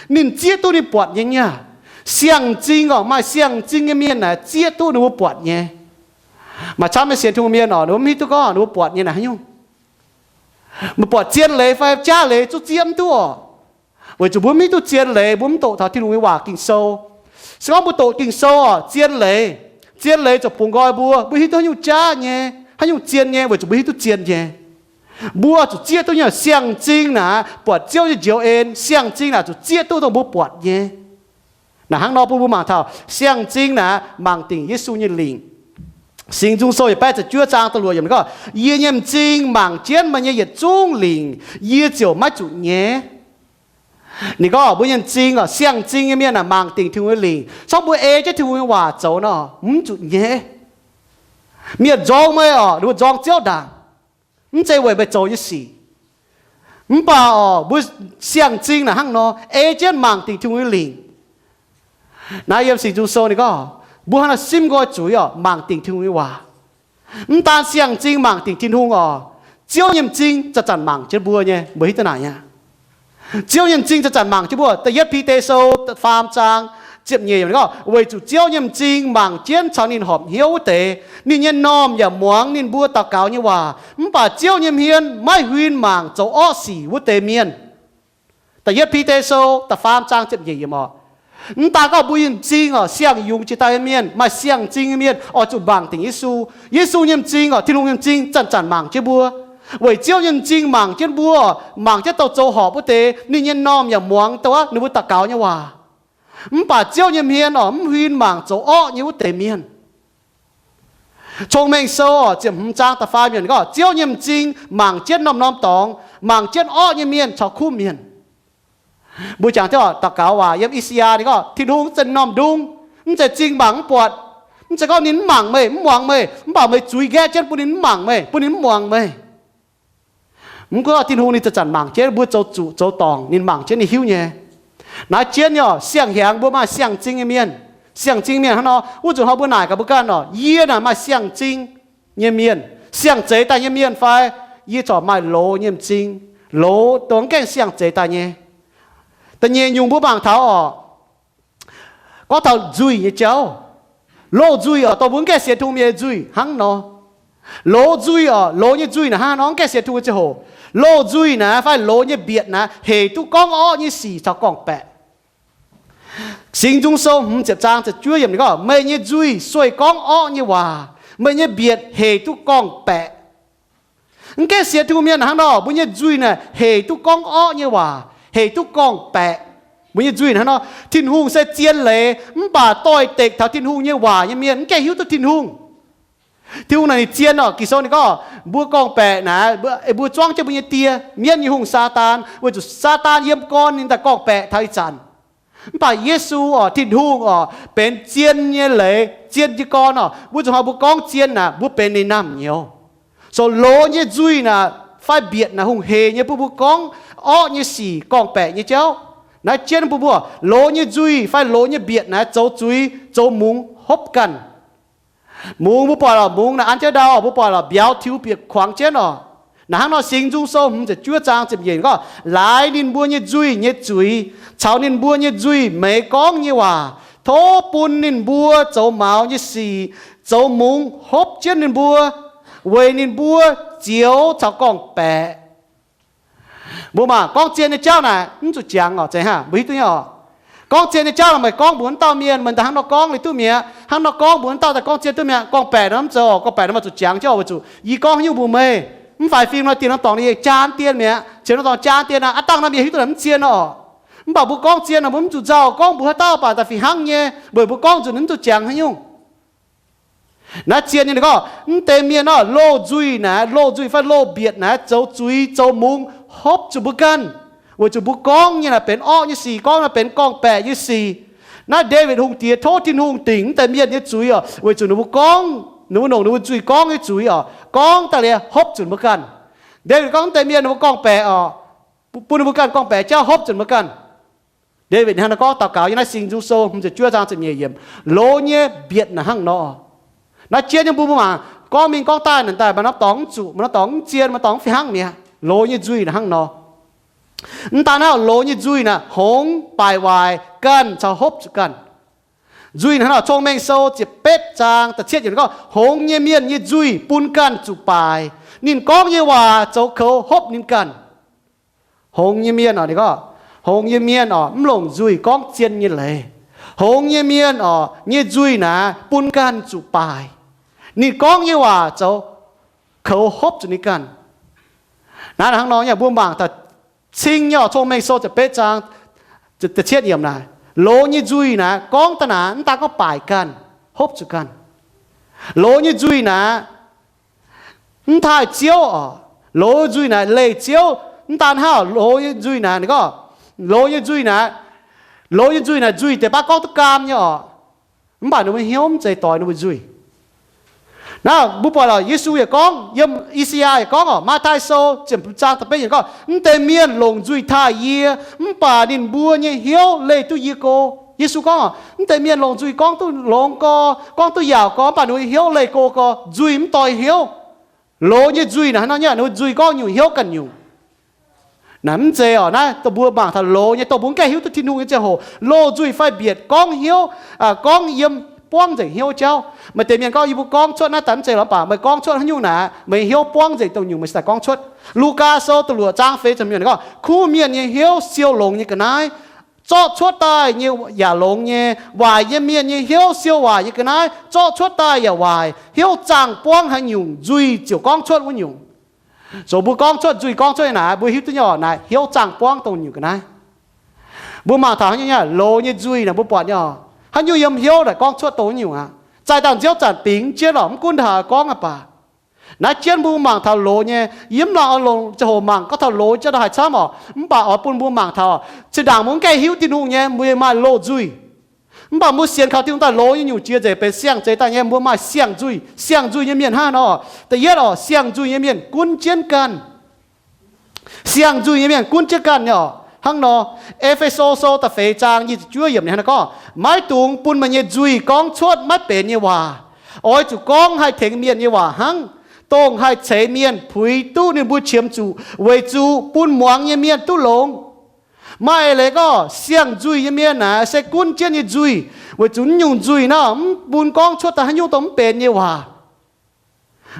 Ninh zieqv duqv ninh buatc nyei nyei. Siang-zing oc, maaih siang-zing nyei mienh naaic zieqv duqv ninh mbuo buatc nyei. Maaih camv nyei sienx Tin-Hungh mienh oc, ninh mbuo mv hiuv duqv gorngv ninh mbuo buatc nyei naaic haaix nyungc. Meih buatc zien leiz fai jaav leiz zungv zieqv mv duqv oc. Weic zuqc mbuo mv hiuv duqv zien leiz, mbuo mv doqc taux Tin-Hungh nyei waac Ging-Sou. Se gorngv mbuo doqc Ging-Sou oc, zien leiz, zien leiz ziouc bungx nqoi mbuo, mbuo hiuv duqv haaix nyungc jaav nyei, haaix nyungc zien nyei, weic zuqc mbuo hiuv duqv zien nyei. Mbuo zuqc zieqv duqv nyei. Siang-zing naaic buatc Ziouv nyei njoux en, siang-zing naaic zuqc zieqv duqv dongh mbuo buatc nyei. Naaic hnangv nor bun mbuo mangc taux siang-zing naaic mangc dingc Yesu nyei lingc. Singx Nzung Sou yietc baeqv ziepc juov zaang da'luoqc yiemc ninh gorngv, Yie nyei m'zing mangc jienv meih nyei yietc zungv lingc, yie ziouc maiv zuqc nyaiv. Ninh gorngv mbuo nyei m'zing oc, siang-zing nyei mienh naaic mangc dingc Tin-Hungh nyei lingc, se gorngv mbuo ei jienv Tin-Hungh nyei waac zoux nor, mv zuqc nyaiv. Mienh nzorng meih oc, ninh mbuo nzorng Ziouv ndaangc, mv zeiz weic meih zoux nyei sic. Mv baac oc, mbuo siang-zing naaic hnangv nor, ei jienv mangc dingc Tin-Hungh nyei lingc. Naaiv yiem Singx Nzung Sou ninh gorngv, mbuo hnangv naaiv simv nqoi zuiz oc, mangc dingc Tin-Hungh nyei waac. Mv daan siang-zing mangc dingc Tin-Hungh oc, Ziouv nyei m'zing zanc-zanc mangc jienv mbuo nyei. Mbuo hiuv duqv naaic aqv. Ziouv nyei m'zing zanc-zanc mangc jienv mbuo. Da'yietv Bide Sou faam zaang ziepc nyeic yiemc ninh gorngv, Weic zuqc Ziouv nyei m'zing mangc jienv caux ninh horpc hnyouv wuov deix, ninh nyei m'normh yaac muangx ninh mbuo daux gaux nyei waac. Mv baac Ziouv nyei hmien maiv huin mangc zoux orqv sic wuov deix mienh. Da'yietv Bide Sou da'faam zaang ziepc nyeic yiemc oc. Mv daan gorngv mbuo nyei m'zing oc, siang-yungz jiex daaih nyei mienh, maaih siang-m'zing nyei mienh oix zuqc mangc dingc Yesu. Yesu nyei m'zing oc, Tin-Hungh nyei m'zing zanc-zanc mangc jienv mbuo. Weic Ziouv nyei m'zing mangc jienv mbuo, mangc jienv douh zoux horpc wuov deix, ninh nyei m'normh yaac muangx douh ninh mbuo daux gaux nyei waac. Mv baac Ziouv nyei hmien oc, mv huin mangc zoux orqv nyei wuov deix mienh. Cong-Mengh Sou oc, ziepc hmz zaang da'faam yiemc gorngv, Ziouv nyei m'zing mangc jienv norm-norm dorngx, mangc jienv orqv nyei mienh caux kuv mienh. Mbuo jangx jienv oc, daux gaux waac yiem I^saa^yaa ninh gorngv, Tin-Hungh mv zeiz norm-ndung, mv zeiz m'zing mangc mv buatc. Mv zeiz gorngv ninh mv mangc meih, mv muangx meih, mv baac meih zuiz nqaeqv jienv bun ninh mv mangc meih, bun ninh mv muangx meih. Mv gunv Tin-Hungh ninh zanc-zanc mangc jienv mbuo zoux zuqc zoux dorngc, ninh mangc jienv ninh hiuv nyei. Naaiv jienv nyei oc, siang-hnyangx mbuo maaih siang-m'zing nyei mienh. Siang-m'zing mienh hnangv nor, wuov nzunc hnoi mbuo naaic gaax mbuo ganh oc, yie naaic maaih siang-m'zing nyei mienh, siang-zeix daaih nyei mienh fai yie corc maaih loz nyei m'zing, loz dongh mv gaengh siang-zeix daaih nyei. Da'nyeic nyungc mbuo mangc taux oc, gorngv taux nzuih nyei jauv. Loz-nzuih oc, dongh mbuo mv gaengh sienx Tin-Hungh mienh nyei nzuih hnangv nor. Loz-nzuih oc, loz nyei nzuih naaic hnangv nor, mv gaengh sienx Tin-Hungh nyei ziangh hoc, loz-nzuih naaic fai loz nyei mbietc naaic hec duqv gorngv orqv nyei sic caux gorngv-baeqc. Singx Nzung Sou hmz ziepc zaang ziepc juov yiemc ninh gorngv, Meih nyei nzuih sueih gorngv orqv nyei waac, meih nyei mbietc hec duqv gorngv-baeqc. Mv gaengh sienx Tin-Hungh mienh hnangv nor, mbuo nyei nzuih naaic hec duqv gorngv orqv nyei waac, hec duqv gorngv-baeqc. Mbuo nyei nzuih hnangv nor, Tin-Hungh se zien leiz, mv baac doix-dekc taux Tin-Hungh nyei waac nyei mienh mv gaengh hiuv duqv Tin-Hungh. Tin-Hungh naaic ninh zien orqc. Ging-Sou ninh gorngv, mbuo gorngv-baeqc naaic, mbuo zuangv jienv mbuo nyei die, mienv nyei hungh, Saadaan, weic zuqc Saadaan yiem gorn ninh daaih gorngv-baeqc taux ih zanc. Mv baac Yesu orqc, Tin-Hungh orqc, benx zien nyei leiz, zien nyei gorn orqc. Wuov zuqc hnoi mbuo gorngv zien naaic, mbuo benx ninh naamh nyouz. So loz nyei nzuih naaic fai mbietc naaic hungh hec nyei bun mbuo gorngv orqv nyei sic, gorngv-baeqc nyei jauv. Naaiv jienv bun mbuo, loz nyei nzuih fai loz nyei mbietc naaic zoux zuiz zoux mungz hopv ganh. Mungz mbuo buatc lorqc, mungz naaic an jienv ndau, mbuo buatc lorqc, mbiauz tiux bieqc kuangx jienv orqc. Naaiv hnangv nor Singx Nzung Sou hmz ziepc juov zaang ziepc nyeic gorngv, laaix ninh mbuo nyei nzuih nyei zuiz caux ninh mbuo nyei nzuih meix gorngv nyei waac, tov bun ninh mbuo zoux maux nyei sic, zoux mungz hopv jienv ninh mbuo, weic ninh mbuo zioux caux gorngv-baeqc. Mbuo mangc gorngv zien nyei jauv naaic mv zuqc jangx orqc, zeiz hnangv mbuo hiuv duqv nyei orqc. Gorngv zien nyei jauv naaic meih gorngv mbuox wuov dauh mienh, meih daaih hnangv nor gorngv liuz duqv mi'aqv, hnangv nor gorngv mbuox wuov dauh daaih gorngv zien duqv mi'aqv. Gorngv-baeqc nor mv zoux, gorngv-baeqc nor maaih zuqc jangx jauv weic zuqc yie gorngv haaix nyungc mbuox meih, mv faix fim nor dien norm dorngx ninh jaa dien mi'aqv, cien norm dorngx jaa dien aqv, aav dangh nor mienh hiuv duqv naaic mv zien orqc. Mv baac mbuo gorngv zien naaic mbuo mv zuqc nzauh, gorngv mbuox haaix dauh baac daaih fih hnangv nyei, weic mbuo gorngv nzunc mv zuqc jangx haaix nyungc. Naaiv zien nyei ninh gorngv, mv deix mienh nor, loz nzuih naaic, loz nzuih fai loz mbietc naaic zoux zuiz zoux mungz hopv zuqc mbuo ganh, weic zuqc mbuo gorngv nyei naaic benx orqv nyei sic, gorngv naaic benx gorngv-baeqc nyei sic. Naaiv Ndaawitv Hungh Diex tov Tin-Hungh dingc mv deix mienh nyei zuiz oc, weic zuqc ninh mbuo gorngv, ninh mbuo longc ninh mbuo nzuih gorngv nyei zuiz oc, gorngv daaih liuz hopv zuqc mbuo ganh. Ndaawitv gorngv mv deix mienh ninh mbuo gorngv-baeqc oc, bun ninh mbuo ganh gorngv-baeqc jauv hopv zuqc mbuo ganh. Ndaawitv hnangv naaiv gorngv daux gaux yiem naaiv Singx Nzung Sou hmz ziepc juov zaang ziepc nyeic yiemc, loz nyei mbietc naaic hnangv nor. Naaiv jienv nyei mbuo mbuo mangc, gorngv mingh gorngv daaih naaic daaih maaih norm dorngx mv zuqc, maaih norm dorngx mv zien, maaih dorngx mv fih hnangv mi'aqv. Loz nyei nzuih naaic hnangv nor. Mv daan hnangv, loz nyei nzuih naaic hngongx baaic waaic ganh caux hopv zuqc ganh. Nzuih naaic hnangv nor, Cong-Mengh Sou ziepc betv zaang da'cietv yiemc gorngv, hngongx nyei mienh nyei nzuih bun ganh zuqc baaic, ninh gorngv nyei waac zoux koux hopv ninh ganh. Hngongx nyei mienh oc, ninh gorngv, hngongx nyei mienh oc, mv longc nzuih gorngv zien nyei leiz. Hngongx nyei mienh oc, nyei nzuih naaic bun ganh zuqc baaic. Ninh gorngv nyei waac zoux koux hopv zuqc ninh ganh. Naaiv hnangv nor nyei, mbuo mangc taux cing nyei oc, Cong-Mengh Sou ziepc betv zaang da'cietv yiemc naaic, loz nyei nzuih naaic gorngv daaih naaic mv daan gorngv baaic ganh, hopv zuqc ganh. Loz nyei nzuih naaic mv taaih Ziouv oc. Loz nzuih naaic leih Ziouv. Mv daan hnangv, loz nyei nzuih naaic, ninh gorngv, loz nyei nzuih naaic, loz nyei nzuih naaic nzuih deix baav gorngv duqv gaam nyei oc. Mv baac ninh mbuo hnyouv mv zeiz doix ninh mbuo nzuih. Naaiv mbuo buatc lorqc, Yesu yaac gorngv, yiem I^saa^yaa yaac gorngv oc, Matv^taai Sou ziepc hmz zaang da'betv yiemc gorngv, mv deix mienh longc nzuih taaih yie, mv baac ninh mbuo nyei hnyouv leih duqv yie go. Yesu gorngv oc, mv deix mienh longc nzuih gorngv duqv longx gorx, gorngv duqv yaauc gorx, mv baac ninh mbuo nyei hnyouv leih go gorx, nzuih mv doix hnyouv. Loz nyei nzuih naaic hnangv nor nyei, ninh mbuo nzuih gorngv nyungc hnyouv ganh nyungc. Naaiv mv zeiz oc, naaiv dongh mbuo mangc taux loz nyei, dongh mbuo mv gaengh hiuv duqv Tin-Hungh nyei ziangh hoc, loz nzuih fai mbietc gorngv hnyouv, gorngv yiem buangv nzengc hnyouv jauv. Maaih deix mienh gorngv, yie mbuo gorngv cuotv naaiv daaih mv zeiz lorqc, mv baac meih gorngv cuotv haaix nyungc naaic, meih hnyouv buangv nzengc dongh nyungc meih cingx daaih gorngv cuotv. Lugaa Sou da'luoqc zaang feix ziepc yiemc gorngv, kuv mienh nyei hnyouv siou longx nyei ga'naaiv, zorqv cuotv daaih nyei yaac longx nyei. Waaic nyei mienh nyei hnyouv siou waaic nyei ga'naaiv, zorqv cuotv daaih yaac waaic. Hnyouv zaangh buangv haaix nyungc, nzuih ziouc gorngv cuotv wuov nyungc. So mbuo gorngv cuotv nzuih, gorngv cuotv nyei naaic, mbuo hiuv duqv nyei oc, naaic hnyouv zaangh buangv dongh nyungc ga'naaiv. Mbuo mangc taux haaix nyungc nyei loz nyei nzuih naaic, mbuo buatc nyei oc, haaix nyungc yiem hnyouv naaic gorngv cuotv dongh wuov nyungc aqv. Zaaih dangh nziouv zanc bingx jienv lorqc, mv gunv taux gorngv aqv baac. Naaiv jienv mbuo mangc taux loz nyei, yie mv laanh oix longc ziangh hoc mangc gorngv taux loz nyei jauv ndau haaix camv oc. Mv baac oix bun mbuo mangc taux, zinh ndaangc mbuo mv gaengh hiuv Tin-Hungh nyei, mbuo maaih loz nzuih. Mv baac mbuo sienx kaux Tin-Hungh daaih loz nyei nyungc jiex nzengc, benx siang-zeix daaih nyei, mbuo maaih siang-nzuih. Siang-nzuih nyei mienh hnangv haaix nor? Da'yietv oc, siang-nzuih nyei mienh gunv jienv ganh. Siang-nzuih nyei mienh gunv jienv ganh nyei oc. Hnangv nor, E^fe^so Sou da'feix zaang nyic ziepc juov yiemc ninh hnangv naaiv gorngv, maiv dungx bun meih nyei nzuih gorngv cuotv maiv benx nyei waac. Oix zuqc gorngv haih tengx mienh nyei waac hnangv, dongh haih ceix mienh puix duqv ninh mbuo qiemx zuqc, weic zuqc bun muangx nyei mienh duqv longx. Maaih eix leiz gorngv siang-nzuih nyei mienh naaic se gunv jienv nyei nzuih, weic zuqc nyungc nzuih naaiv mv bun gorngv cuotv daaih haaix nyungc dongh mv benx nyei waac.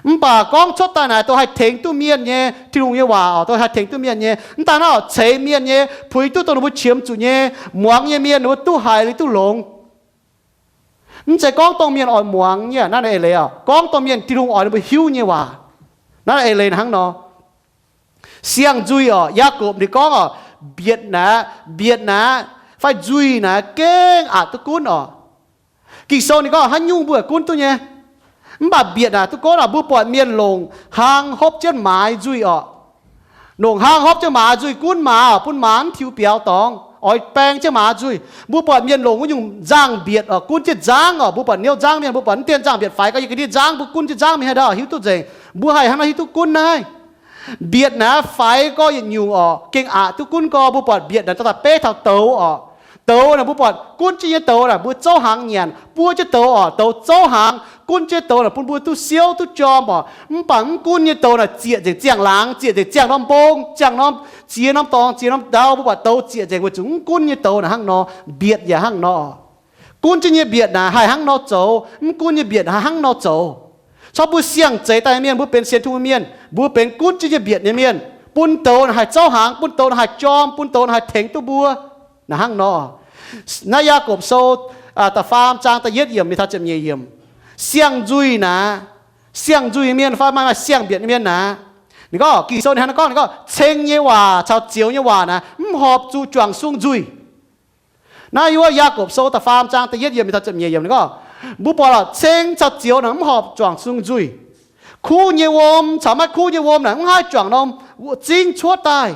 Mv baac gorngv cuotv daaih naaic dongh haih tengx duqv mienh nyei, Tin-Hungh nyei waac oc, dongh haih tengx duqv mienh nyei. Mv daan hnangv oc, ceix mienh nyei, puix duqv dongh ninh mbuo qiemx zuqc nyei, muangx nyei mienh ninh mbuo duqv haiz liuz duqv longx. Mv zeiz gorngv dongh mienh oix muangx nyei naaiv eix leiz oc, gorngv dongh mienh Tin-Hungh oix ninh mbuo hiuv nyei waac. Naaiv eix leiz hnangv nor. Siang-nzuih orqc, Yaagorpc ninh gorngv orqc, mbietc naaic, mbietc naaic, fai nzuih naaic gengh aqc duqv gunv orqc. Ging-Sou ninh gorngv haaix nyungc mbuo gunv duqv nyei. Mv baac mbietc naaic duqv gunv orqc, mbuo buatc mienh longc hlang hopv jienv maaiz nzuih orqc. Longc hlang hopv jienv maaiz nzuih gunv maaz orqc, bun maaz mv tiux biaux dorngx, oix baeng jienv maaiz nzuih. Mbuo buatc mienh longc wuov nyungc nzangh mbietc orqc, gunv jienv nzangv orqc. Mbuo buatc niouv nzangv mienh, mbuo buatc mv dien nzangh mbietc faix gau, yie ga'ndiev nzangv, mbuo gunv jienv nzangv mingh haaix ndau hiuv duqv nzengc. Mbuo haih hnangv nor hiuv duqv gunv naaiv. Mbietc naaiv faix gau yietc nyungc orqc, gengh aqc duqv gunv gau. Mbuo buatc mbietc naaic daaih beiv taux douz orqc. Douz naaic mbuo buatc gunv jienv nyei douz naaic, mbuo zouv hnaangx nyanc, buov jienv douz orqc, douz zouv hnaangx, gunv jienv douz naaic bun mbuo duqv siouv duqv jorm orqc. Mv baac mv gunv nyei douz naaic zieqc nzengc ziangh laangz, zieqc nzengc ziangh norm mbong, ziangh norm ziex norm dorngx, ziex norm ndau. Mbuo buatc douz zieqc nzengc weic zuqc mv gunv nyei douz naaic hnangv nor, mbietc yaac hnangv nor. Gunv jienv nyei mbietc naaic haih hnangv nor zoux, mv gunv nyei mbietc naaic haih hnangv nor zoux. Corc mbuo siang-zeix daaih nyei mienh, mbuo benx sienx Tin-Hungh mienh, mbuo benx gunv jienv nyei mbietc nyei mienh, bun douz naaic haih zouv hnaangx, bun douz naaic haih jorm, bun douz naaic haih tengx duqv mbuo. Naaiv hnangv nor. Naaiv Yaagorpc Sou da'faam zaang da'yietv yiemc mingh taux ziepc nyeic yiemc. Siang-nzuih naaic, siang-nzuih nyei mienh fai maaih siang-mbietc nyei mienh naaic, ninh gorngv, Ging-Sou ninh hnangv naaiv gorngv, ninh gorngv, ceng nyei waac caux zioux nyei waac naaic mv horpc zuqc juangc sung nzuih. Naaiv yiem wuov Yaagorpc Sou da'faam zaang da'yietv yiemc mingh taux ziepc nyeic yiemc ninh gorngv, mbuo buatc lorqc, ceng caux zioux naaic mv horpc juangc sung nzuih. Kuv nyei wuom caux maiv kuv nyei wuom naaic mv haih juangc norm zingv cuotv daaih.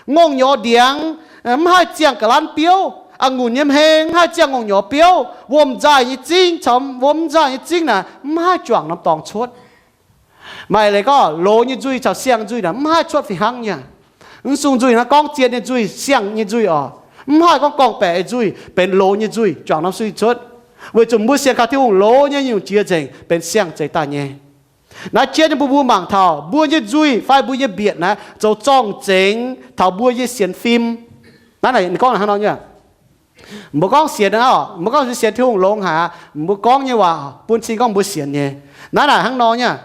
Ngongh nyorx ndiangx mv haih ziangh ga'lanv biouv. A'ngunc nyei hmeng mv haih ziangh ngongh nyorx biouv. Wuom-nzaaih nyei zingv caux wuom-nzaaih nyei zingv naaic mv haih juangc norm dorngx cuotv. Maaih leiz gorngv loz nyei nzuih caux siang nzuih naaic mv haih cuotv fih hnangv nyei. Mv sung nzuih naaiv gorngv zien nyei nzuih, siang nyei nzuih orqc. Mv haih gorngv gorngv-baeqc nyei nzuih benx loz nyei nzuih juangc norm nzuih cuotv. Weic zuqc mbuo sienx kaux Tin-Hungh loz nyei nyungc jiex nzengc benx siang-zeix daaih nyei. Naaiv jienv nyei mbuo, mbuo mangc taux mbuo nyei nzuih fai mbuo nyei mbietc naaiv zoux zorng-zengx taux mbuo nyei sienx fim. Naaiv naaic ninh gorngv hnangv nor nyei. Mbuo gorngv sienx aqv, mbuo gorngv sienx Tin-Hungh longx haic, mbuo gorngv nyei waac bun cing gorngv mbuo sienx nyei. Naaiv naaic hnangv nor nyei.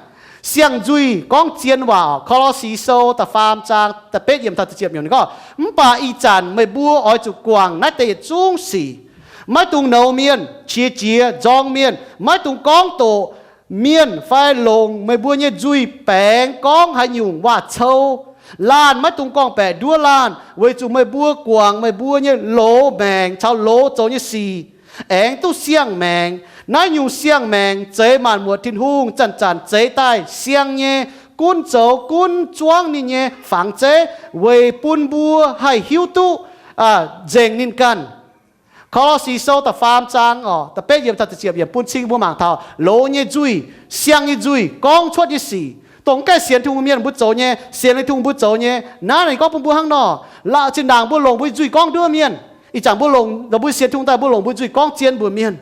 Siang nzuih gorngv zien waac. Ko^lo^si Sou da'faam zaang da'betv yiemc taux da'ziepc yiemc ninh gorngv, mv baac ih zanc meih mbuo oix zuqc guangc naaiv deix yietc zungv sic. Maiv dungx nouz mienh, qiex jiez, nzorng mienh. Maiv dungx gorngv doqc mienh fai longc meih mbuo nyei nzuih baengx gorngv haaix nyungc waac-cou. Laanh maiv dungx gorngv-baeqc nduov laanh, weic zuqc meih mbuo guangc meih mbuo nyei loz maengc caux loz zoux nyei sic aengx duqv siang-maengc. Naaiv nyungc siang-maengc zeix maanc muotc Tin-Hungh zanc-zanc zeix daaih siang nyei, gunv zoux gunv zuangv ninh nyei fangx zeiv, weic bun mbuo haih hiuv duqv nzengc ninh ganh. Ko^lo^si Sou da'faam zaang orqc, da'betv yiemc taux da'ziepc yiemc bun cing mbuo mangc taux loz nyei nzuih, siang nyei nzuih gorngv cuotv nyei sic. Dongh mv gaengh sienx Tin-Hungh mienh mbuo zoux nyei, sienx Tin-Hungh mbuo zoux nyei. Naaiv ninh gorngv bun mbuo hnangv nor, laaix zinh ndaangc mbuo longc mbuo nzuih gorngv nduov mienh, ih zanc mbuo longc, longc mbuo sienx Tin-Hungh daaih mbuo longc mbuo nzuih gorngv zien mbuox mienh.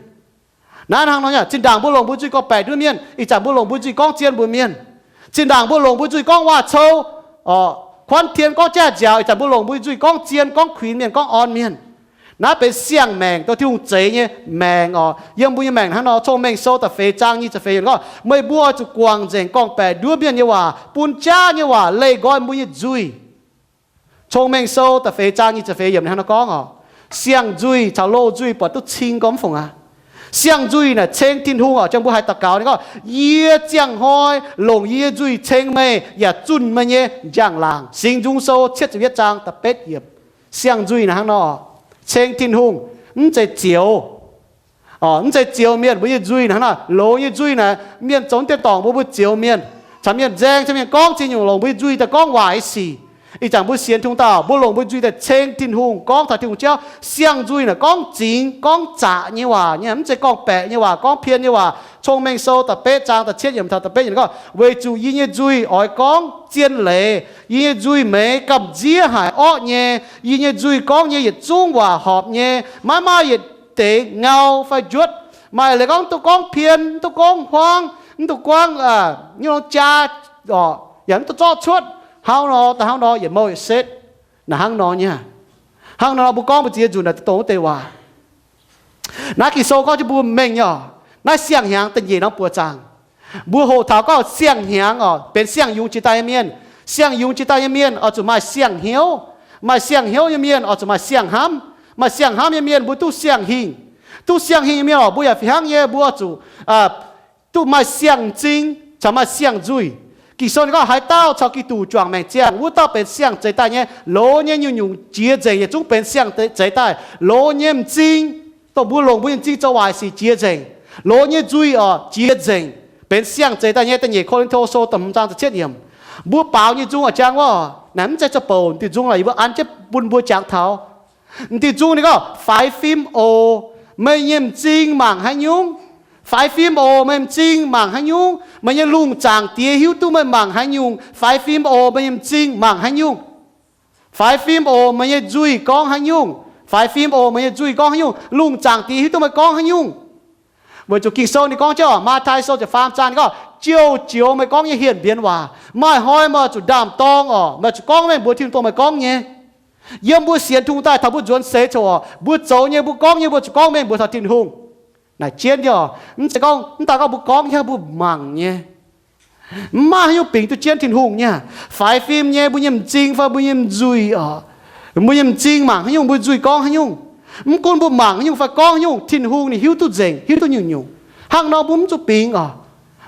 Naaiv hnangv nor nyei, zinh ndaangc mbuo longc mbuo nzuih gorngv-baeqc nduov mienh, ih zanc mbuo longc mbuo nzuih gorngv zien mbuox mienh. Zinh ndaangc mbuo longc mbuo nzuih gorngv waac-cou, orqc, kuanv tien gorngv jaav-nziaaux, ih zanc mbuo longc mbuo nzuih gorngv zien, gorngv kuinx mienh, gorngv orn mienh. Naaiv benx siang-maengc, dongh Tin-Hungh zeix nyei maengc orqc. Yiem mbuo nyei maengc hnangv nor, Cong-Mengh Sou da'feix zaang nyic ziepc feix yiemc gorngv, meih mbuo oix zuqc guangc nzengc gorngv-baeqc nduov mienh nyei waac, bun jaav nyei waac leih nqoi mbuo nyei nzuih. Cong-Mengh Sou da'feix zaang nyic ziepc feix yiemc hnangv nor gorngv orqc. Siang nzuih caux loz nzuih buatc duqv cing gormx fungc aqv. Siang nzuih naaic ceng Tin-Hungh orqc, ziangh mbuo haiz daux gaux ninh gorngv, yie ziangh hnoi longc yie nyei nzuih ceng meih yaac zunh meih nyei njang-laangc. Singx Nzung Sou cietv ziepc yietv zaang da'betv yiemc. Siang nzuih naaic hnangv nor, ceng Tin-Hungh, mv zeiz zioux. Orqc, mv zeiz zioux mienh mbuo nyei nzuih naaic hnangv nor. Loz nyei nzuih naaic mienh zoux dien dorngc mbuo, mbuo zioux mienh, caux mienh nzaeng, caux mienh gorngv ziex nyungc, longc mbuo nyei nzuih daaih gorngv waaic nyei sic. Ih zanc mbuo sienx Tin-Hungh dauh, mbuo longc mbuo nzuih daaih ceng Tin-Hungh, gorngv taux Tin-Hungh jauv. Siang nzuih naaic gorngv zingx gorngv zaqc nyei waac nyei, mv zeiz gorngv-baeqc nyei waac, gorngv pien nyei waac. Cong-Mengh Sou da'betv zaang da'cietv yiemc taux da'betv yiemc gorngv, weic zuqc yie nyei nzuih oix gorngv zien leiz, yie nyei nzuih meix gamh nziev haic orqv nyei, yie nyei nzuih gorngv nyei yietc zungv waac horpc nyei, maiv maaih yietc deix ngau fai njuotv. Maaih leiz gorngv duqv gorngv pien, duqv gorngv huaang, mv duqv gorngv nyungc jaa, yaac mv duqv zorqv cuotv. Hnangv nor daaih hnangv nor, yietc mouh yietc setv. Naaic hnangv nor nyei. Hnangv nor mbuo gorngv mbuo ziex nzunc naaic duqv dongh wuov deix waac. Naaiv Ging-Sou gorngv jienv mbuo mengh nyei orqc. Naaiv siang-hnyangx da'nyeic norm buoz zaangc. Mbuo hoqc taux gorngv siang-hnyangx orqc, benx siang-yungz jiex daaih nyei mienh. Siang-yungz jiex daaih nyei mienh oix zuqc maaih siang-hnyouv. Maaih siang-hnyouv nyei mienh oix zuqc maaih siang-hnamv. Maaih siang-hnamv nyei mienh mbuo duqv siang-hingh. Duqv siang-hingh nyei mienh orqc, mbuo yaac fih hnangv nyei, mbuo oix zuqc duqv maaih siang-m'zing caux maaih siang-nzuih. Ging-Sou ninh gorngv, haaix dauh caux Giduc juangc maengc ziangh, wuov dauh benx siang-zeix daaih nyei. Loz nyei nyungc-nyungc jiex nzengc, yietc zungv benx siang-zeix daaih. Loz nyei m'zing, dongh mbuo longc mbuo nyei m'zing zoux waaic sic jiex nzengc. Loz nyei nzuih oc jiex nzengc, benx siang-zeix daaih nyei. Da'nyeic Ko^lin^to Sou da'hmz zaang ziepc cietv yiemc. Mbuo baaux nyei nzung oc jang wuov, naaic mv zeiz zoux bouc diuh nzung lorqc, yie mbuo an jienv bun mbuo jangx taux. M'diuh nzung ninh gorngv, faix fim oc, meih nyei m'zing mangc haaix nyungc? Faix fim oc, meih m'zing mangc haaix nyungc? Meih nyei lungh zaangc Diex hiuv duqv meih mangc haaix nyungc. Faix fim oc, meih nyei m'zing mangc haaix nyungc? Faix fim oc, meih nyei nzuih gorngv haaix nyungc? Faix fim oc, meih nyei nzuih gorngv haaix nyungc? Lungh zaangc Diex hiuv duqv meih gorngv haaix nyungc. Weic zuqc Ging-Sou ninh gorngv jienv oc, Matv^tai Sou ziepc faam zaang ninh gorngv, jiouv jioux meih gorngv nyei hienx mbienx waac. Maaih hnoi meih zuqc ndaam-dorng oc, meih zuqc gorngv mengh mbuox Tin-Hungh dongh meih gorngv nyei. Yiem mbuo sienx Tin-Hungh daaih taux mbuo nzuonx seix coc oc, mbuo zoux nyei, mbuo gorngv nyei, mbuo zuqc gorngv mengh mbuox taux Tin-Hungh. Naaic jienv nyei oc, mv zeiz gorngv, mv daaih gorngv mbuo gorngv hnangv mbuo mangc nyei. Mv maaih haaix nyungc bingx duqv jienv Tin-Hungh nyei. Faix fim nyei, mbuo nyei m'zing fai mbuo nyei nzuih oc, mbuo nyei m'zing mangc haaix nyungc, mbuo nzuih gorngv haaix nyungc. Mv gunv mbuo mangc haaix nyungc fai gorngv haaix nyungc, Tin-Hungh ninh hiuv duqv nzengc, hiuv duqv nyungc-nyungc. Hnangv nor mbuo mv zuqc bingx oc.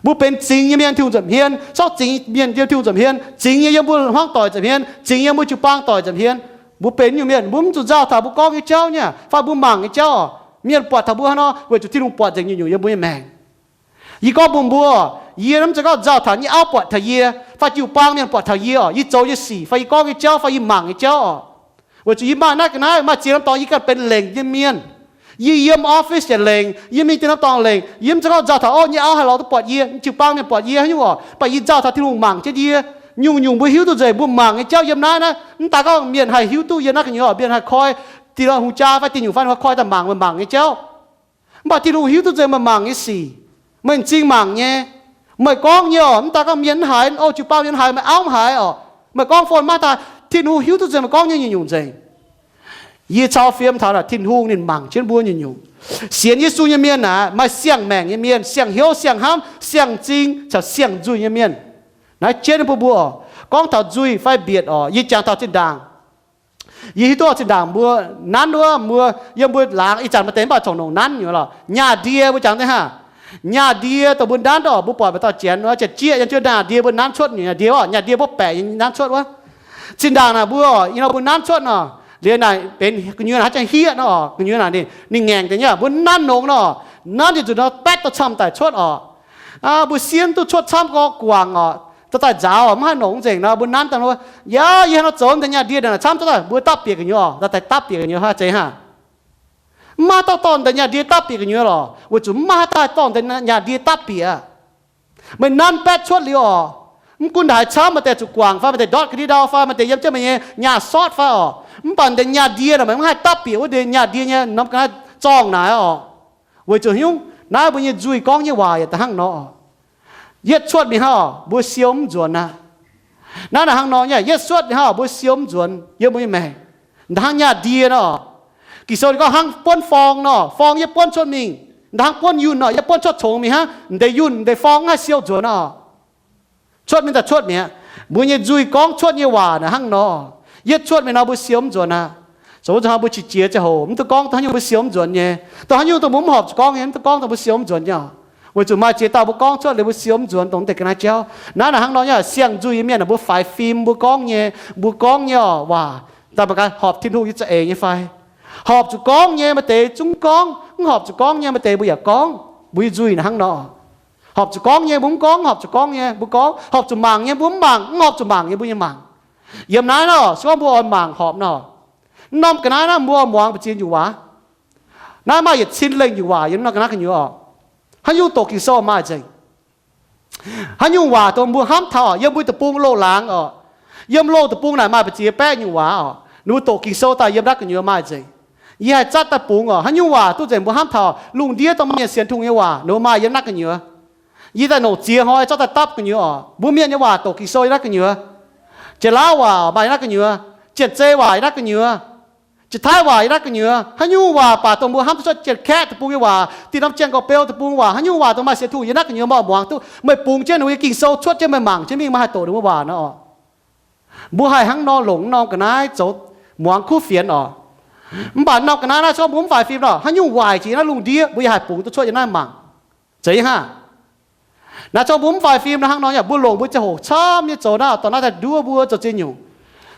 Mbuo benx zingx nyei mienh, Tin-Hungh nza'hmien, sortv zingx mienh yiem Tin-Hungh nza'hmien, zingx nyei yiem mbuo hmuangv doic nza'hmien, zingx yiem mbuo jiu-baang doic nza'hmien. Mbuo benx nyungc mienh, mbuo mv zuqc nzauh taux mbuo gorngv nyei jauv nyei fai mbuo mangc nyei jauv oc. Mienh buatc taux mbuo hnangv nor, weic zuqc Tin-Hungh buatc nzengc nyungc-nyungc yiem mbuo nyei maengc. Yie gorngv mbuox mbuo, yie mv zeiz gorngv nzauh taux nyei auv buatc taux yie, fai jiu-baang mienh buatc taux yie oc, yie zoux nyei sic fai yie gorngv nyei jauv fai yie mangc nyei jauv oc. Weic zuqc yie maaih naaiv ga'naaiv, maaih ziex norm dorngx yie ganh benx lengc nyei mienh. Yie yiem office yaac lengc, yie mingh deix norm dorngx lengc. Yie mv zeiz gorngv nzauh taux, o, nyei auv haih lorz duqv buatc yie, jiu-baang mienh buatc yie haaix nyungc oc, mv baac yie nzauh taux Tin-Hungh mangc jienv yie. Nyungc-nyungc mbuo hiuv duqv nzengc, mbuo mangc nyei jauv yiem naaiv naaiv, mv daaih gorngv mienh haih hiuv duqv yiem naaiv gu'nyuoz, mienh haih koi, dinh hungh jaa fai dinh nyungc fai koi daaih mangc meih mangc nyei jauv. Mv baac Tin-Hungh hiuv duqv nzengc meih mangc nyei sic. Meih m'zing mangc nyei, meih gorngv nyei oc, mv daaih gorngv mienh mv haiz, o, jiu-baang mienh mv haiz, meih auv mv haiz oc, meih gorngv phone maiv daaih, Tin-Hungh hiuv duqv nzengc meih gorngv nyei nyungc-nyungc nzengc. Yie cau fiem taux naaic Tin-Hungh ninh mangc jienv mbuo nyungc-nyungc. Sienx Yesu nyei mienh naaic maaih siang-maengc nyei mienh, siang-hnyouv, siang-hnamv, siang-m'zing caux siang-nzuih nyei mienh. Naaiv jienv bun mbuo oc, gorngv taux nzuih fai mbietc oc, yie jangx taux zinh ndaangc yie hiuv duqv zinh ndaangc mbuo nanv wuov, mbuo yiem mbuo laangz ih zanc maaih deix mv baac corc nongc nanv nyei lorqc, nyaah ndie mbuo jangx deix hnangv. Nyaah ndie dongh mbuo nanv oc, mbuo buatc maaih dauh janx wuov, janx-jieqv yiem jienv nyaah ndie mbuo nanv cuotv nyei nyaah ndie oc, nyaah ndie mbuo baeqc nyei nanv cuotv wuov. Zinh ndaangc naaic mbuo oc, ih hnoi mbuo nanv cuotv nor, liuz naaic benx gu'nyuoz naaic haaix jangx hieqv nor oc, gu'nyuoz naaic ninh, ninh ngaengc deix nyei, mbuo nanv nongx nor, nanv nzunc nor baetv dorh camv daic cuotv oc. Mbuo siev duqv cuotv camv gorx guangc oc, dorh daaih nzaaux mv haih nongc nzengc nor, mbuo nanv daaih, yaac yie hnangv nor zoux deix nyaah ndie naaic camv cuotv daaih, mbuo dapv bieqc gu'nyuoz oc, dorh daaih dapv bieqc gu'nyuoz hnangv zeiz hnangv. Mv maaih dauh dorh deix nyaah ndie dapv bieqc gu'nyuoz lorqc, weic zuqc mv maaih dauh dorh deix nyaah ndie dapv bieqc. Meih nanv baetv cuotv liuz oc, mv gunv haaix camv, maaih deix zuqc guangc fai maaih deix ndortv ga'ndiev ndau fai maaih deix yiem jienv meih nyei nyaah sortv fai oc, mv baac deix nyaah ndie naaic meih mv haih dapv bieqc wuov deix nyaah ndie nyei norm ga'naaiv zorngh naaic oc. Weic zuqc hnyouv naaiv mbuo nyei nzuih gorngv nyei waac yaac da'hnangv nor. Yietv cuotv mingh hnangv oc, mbuo siou mv nzuonx aqv. Naaiv naaic hnangv nor nyei, yietv cuotv mingh hnangv oc, mbuo siou mv nzuonx yiem mbuo nyei maengc. Da'hnangv nyaah ndie nor. Ging-Sou ninh gorngv hnangv buonv forng nor, forng yietv buonv cuotv mingh, da'hnangv buonv yunh nor, yietv buonv cuotv congx mingh hnangv, deix yunh deix forng mv haih siou nzuonx nor. Cuotv mingh daaih cuotv mi'aqv. Mbuo nyei nzuih gorngv cuotv nyei waac naaic hnangv nor. Yietv cuotv mingh nor mbuo siou mv nzuonx aqv. Zoux wuov zanc hnoi mbuo qiex jiez ziangh hoc mv duqv gorngv dongh haaix nyungc mbuo siou mv nzuonx nyei. Dongh haaix nyungc dongh mbuo mv horpc zuqc gorngv nyei, mv duqv gorngv dongh mbuo siou mv nzuonx nyei oc. Weic zuqc maaih ziex dauh mbuo gorngv cuotv liuz mbuo siou mv nzuonx dongh deix ga'naaiv jauv. Naaiv naaic hnangv nor nyei, siang-nzuih nyei mienh naaic mbuo faix fim, mbuo gorngv nyei, mbuo gorngv nyei oc waac daaih mangc gaax horpc Tin-Hungh nyei za'eix nyei fai. Horpc zuqc gorngv nyei maaih deix zungv gorngv, mv horpc zuqc gorngv nyei maaih deix mbuo yaac gorngv. Mbuo nyei nzuih naaic hnangv nor. Horpc zuqc gorngv nyei mbuo mv gorngv, horpc zuqc gorngv nyei mbuo gorngv, horpc zuqc mangc nyei mbuo mv mangc, mv horpc zuqc mangc nyei mbuo nyei mangc. Yiem naaiv nor, se gorngv mbuo oix mangc horpc nor, mv norm ga'naaiv naaiv mbuo muangx mbu'ziex nyungc waac. Naaiv maaih yietc cin lengh nyungc waac yiem norm ga'naaiv gu'nyuoz oc. Haaix nyungc doqc Ging-Sou maaih nzengc. Haaix nyungc waac dongh mbuo hnamv taux oc, yiem mbuo deic-bung loz-laangz oc, yiem loz deic-bung naaic maaih mbu'ziex baeqv nyungc waac oc, ninh mbuo doqc Ging-Sou daaih yiem naaiv gu'nyuoz maaih nzengc. Yie haih zatv daaih bungx oc, haaix nyungc waac duqv nzengc mbuo hnamv taux lungh ndiev dongh maaih mienh sienx Tin-Hungh nyei waac, ninh mbuo maaih yiem naaiv gu'nyuoz. Yie daaih nongc ziex hnoi zorqv daaih dapv gu'nyuoz oc, mbuo mienh nyei waac doqc Ging-Sou yiem naaiv gu'nyuoz. Janx-Laauv waac maaih yiem naaiv gu'nyuoz. Janx-Zei waac yiem naaiv gu'nyuoz. Janx-Taiv waac yiem naaiv gu'nyuoz. Haaix nyungc waac baac dongh mbuo hnamv duqv cuotv Janx-Kaeqv deic-bung nyei waac, dinh norm Janx-Gorqv-Beu deic-bung waac, haaix nyungc waac dongh maaih sienx Tin-Hungh yiem naaiv gu'nyuoz, meih oix muangx duqv, meih bungx jienv ninh mbuo nyei Ging-Sou cuotv jienv meih mangc jienv mingh, meih haih doqc ninh mbuo waac nor oc. Mbuo haih hnangv nor longc norm ga'naaiv zoux muangx kuv fienx oc. Mv baac norm ga'naaiv naaiv se gorngv mbuo mv faix fim nor, haaix nyungc waaic jiex naaiv lungh ndiev, mbuo yaac haih bungx duqv cuotv yiem naaiv mangc. Zeiz hnangv. Naaiv zungv mbuo mv faix fim nor hnangv nor, yaac mbuo longc mbuo nyei ziangh hoc camv nyei zoux naaiv, dorh naaiv daaih nduov mbuo zoux ziex nyungc.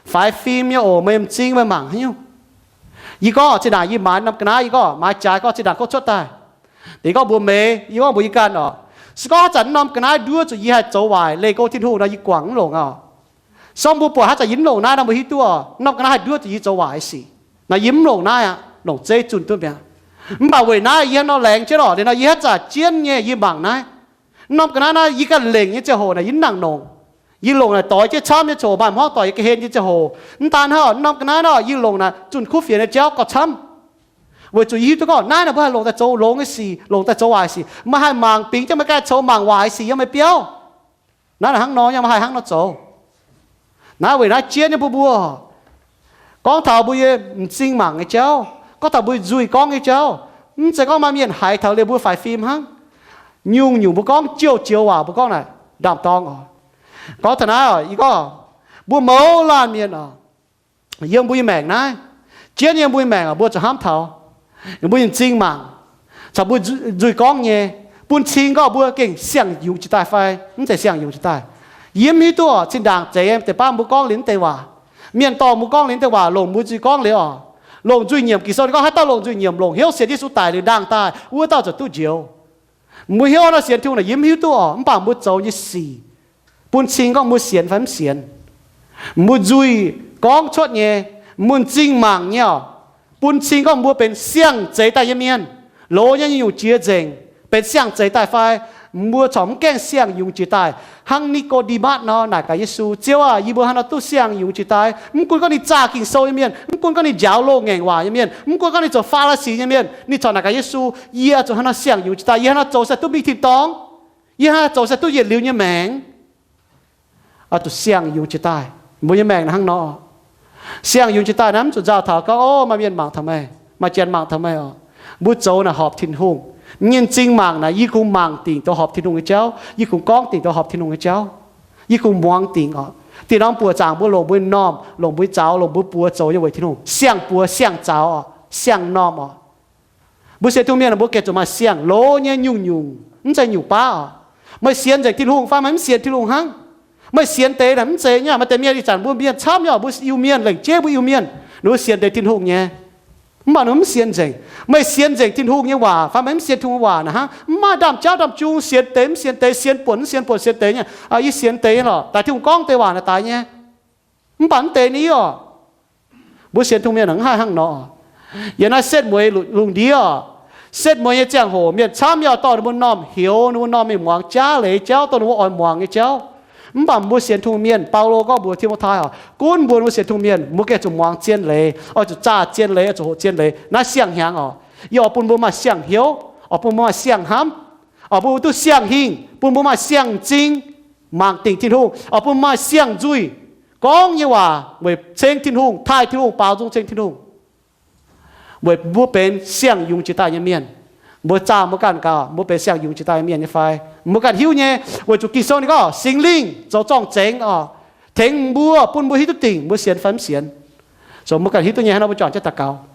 Faix fim nyei oc, meih m'zing meih mangc haaix nyungc. Yie gorngv zinh ndaangc yie maaiz norm ga'naaiv, yie gorngv maaiz jaaix gorngv zinh ndaangc kov cuotv daaih. Deix gorngv mbuox meih, yie gorngv mbuox yie ganh oc, se gorngv haaix zanc norm ga'naaiv nduov zuqc yie haih zoux waaic leih go Tin-Hungh nor, yie guangc mv longc oc. Song mbuo buatc haaix zanc yie mv longc naaiv nor, mbuo hiuv duqv oc, norm ga'naaiv haih nduov zuqc yie zoux waaic sic. Naaiv yie mv longc naaiv aqv, longc zeiv zunh duqv mi'aqv. Mv baac weic naaiv yie hnangv nor laengz jienv oc, liuz nor yie haaix zanc jienv nyei yie mangc naaiv. Norm ga'naaiv naaiv yie ganh lengc nyei ziangh hoc naaic yie mv nangc longc. Yie longc naaic doix jienv camv nyei ziangh hoc, maaih hmuangv doic yie ga'hlen nyei ziangh hoc. Mv daan hnangv, norm ga'naaiv naaic yie longc naaic zunh kuv fienx nyei jauv gauh camv. Weic zuqc yie hiuv duqv gorngv naaiv naaic mbuo haih longc daaih zoux longx nyei sic, longc daaih zoux waaic sic. Meih haih mangc bingx jienv meih ganh zoux mangc waaic sic yiem meih biauv. Naaiv naaic hnangv nor, yie mbuo haih hnangv nor zoux. Naaiv weic naaiv jienv nyei mbuo, mbuo gorngv taux mbuo nyei m'zing mangc nyei jauv, gorngv taux mbuo nzuih gorngv nyei jauv, mv zeiz gorngv maaih mienh haiz taux liuz mbuo faix fim hnangv. Nyungc-nyungc mbuo gorngv jouh joux waac mbuo gorngv naaic ndaam-dorng oc. Gorngv taux naaiv oc, yie gorngv mbuo mouz laanh mienh oc, yiem mbuo nyei maengc naaiv, jienv yiem mbuo nyei maengc oc, mbuo zuqc hnamv taux mbuo nyei m'zing mangc caux mbuo nzuih gorngv nyei, bun cing gorngv mbuo gengh siang-yungz jiex daaih fai mv zeiz siang-yungz jiex daaih. Yie mv hiuv duqv oc, zinh ndaangc zeiz deix baav mbuo gorngv liuz mv deix waac, mienh dorh mbuo gorngv liuz mv deix waac, longc mbuo nzuih gorngv liuz oc, longc nzuih nyiemc. Ging-Sou ninh gorngv haaix dauh longc nzuih nyiemc, longc hnyouv sienx Yesu daic liuz ndaangh daaih, wuov dauh ziouc duqv njoux. Mbuo hnyouv nor sienx Tin-Hungh naaic yie mv hiuv duqv oc, mv baac mbuo zoux nyei sic bun cing gorngv mbuo sienx fai mv sienx. Mbuo nzuih gorngv cuotv nyei, mbuo m'zing mangc nyei oc, bun cing gorngv mbuo benx siang-zeix daaih nyei mienh, loz nyei nyungc-nyungc jiex nzengc, benx siang-zeix daaih fai mbuo corc mv gaengh siang-yungz jiex daaih. Hnangv Ni^ko^nde^matv nor naaic gaax Yesu, Ziouv aah, yie mbuo hnangv nor duqv siang-yungz jiex daaih? Mv gunv gorngv ninh zaah Ging-Sou nyei mienh, mv gunv gorngv ninh njaaux loz-ngaengc waac nyei mienh, mv gunv gorngv ninh zoux Faa^li^si nyei mienh, ninh corc naaic gaax Yesu, Yie zuqc hnangv nor siang-yungz jiex daaih, yie hnangv nor zoux se duqv mingh tin-dorngh, yie hnangv nor zoux se duqv yietc liuz nyei maengc. Zuqc siang-yungz jiex daaih. Mbuo nyei maengc hnangv nor, siang-yungz jiex daaih naaiv mv zuqc nzauh taux gorngv, O, maaih mienh mangc taux meih, maaih janx mangc taux meih oc. Mbuo zoux naaic horpc Tin-Hungh nyei m'zing mangc naaic, yie kungx mangc dingc douz horpc Tin-Hungh nyei jauv, yie kungx gorngv dingc douz horpc Tin-Hungh nyei jauv, yie kungx muangx dingc oc. Dieh norm buoqc zaangc mbuo longc mbuo nyei normh, longc mbuo nyei zaux, longc mbuo buoz zoux nyei weic Tin-Hungh siang-buoz siang-zaux oc, siang-normh oc. Mbuo sienx Tin-Hungh mienh mbuo gengh zuqc maaih siang-loz nyei nyungc-nyungc, mv zeiz nyungc baav oc. Meih sienx nzengc Tin-Hungh fai meih mv sienx Tin-Hungh hnangv. Meih sienx deix naaic mv zeiz nyei. Maaih deix mienh ih zanc mbuo mienh camv nyei oc, mbuo Iu-Mienh, lengc jeiv mbuo Iu-Mienh, ninh mbuo sienx deix Tin-Hungh nyei, mv baac ninh mbuo mv sienx nzengc. Meih sienx nzengc Tin-Hungh nyei waac fai meih mv sienx Tin-Hungh waac naaic hnangv. Mv maaih ndaamv-jauv ndaamv-jung sienx deix mv sienx deix, sienx buonc mv sienx buonc sienx deix nyei. Yie sienx deix nyei lorqc, daaih Tin-Hungh gorngv deix waac naaic daaih nyei. Mv baac mv deix ni oc. Mbuo sienx Tin-Hungh mienh mv haih hnangv nor. Yiem naaiv setv mueiz lungh ndiev oc, setv mueiz nyei ziangh hoc mienh camv nyei oc, dorh ninh mbuo normh hioux, ninh mbuo normh mingh muangx jaav leiz jauv, dorh ninh mbuo oix muangx nyei jauv. Mv baac mbuo sienx Tin-Hungh mienh, Baulo gorngv mbuox Ti^mo^tai oc, gunv mbuo, mbuo sienx Tin-Hungh mienh, mbuo gengh zuqc muangx zien leiz, oix zuqc zaah zien leiz, oix zuqc hoqc zien leiz. Naaiv siang-hnyangx oc. Yie oix bun mbuo maaih siang-hnyouv, oix bun mbuo maaih siang-hnamv, oix bun mbuo duqv siang-hingh, bun mbuo maaih siang-m'zing mangc dingc Tin-Hungh, oix bun mbuo maaih siang-nzuih gorngv nyei waac weic ceng Tin-Hungh, taaih Tin-Hungh, baaux nzung ceng Tin-Hungh, weic mbuo benx siang-yungz jiex daaih nyei mienh. Mbuo zaah mbuo ganh gaax, mbuo benx siang-yungz jiex daaih nyei mienh nyei fai? Mbuo ganh hiuv nyei, weic zuqc Ging-Sou ninh gorngv Singx Lingh zoux zorng-zengx oc, tengx mbuo, bun mbuo hiuv duqv dingc mbuo sienx fai mv sienx. So mbuo ganh hiuv duqv nyei, hnangv nor mbuo juangc jienv daux gaux.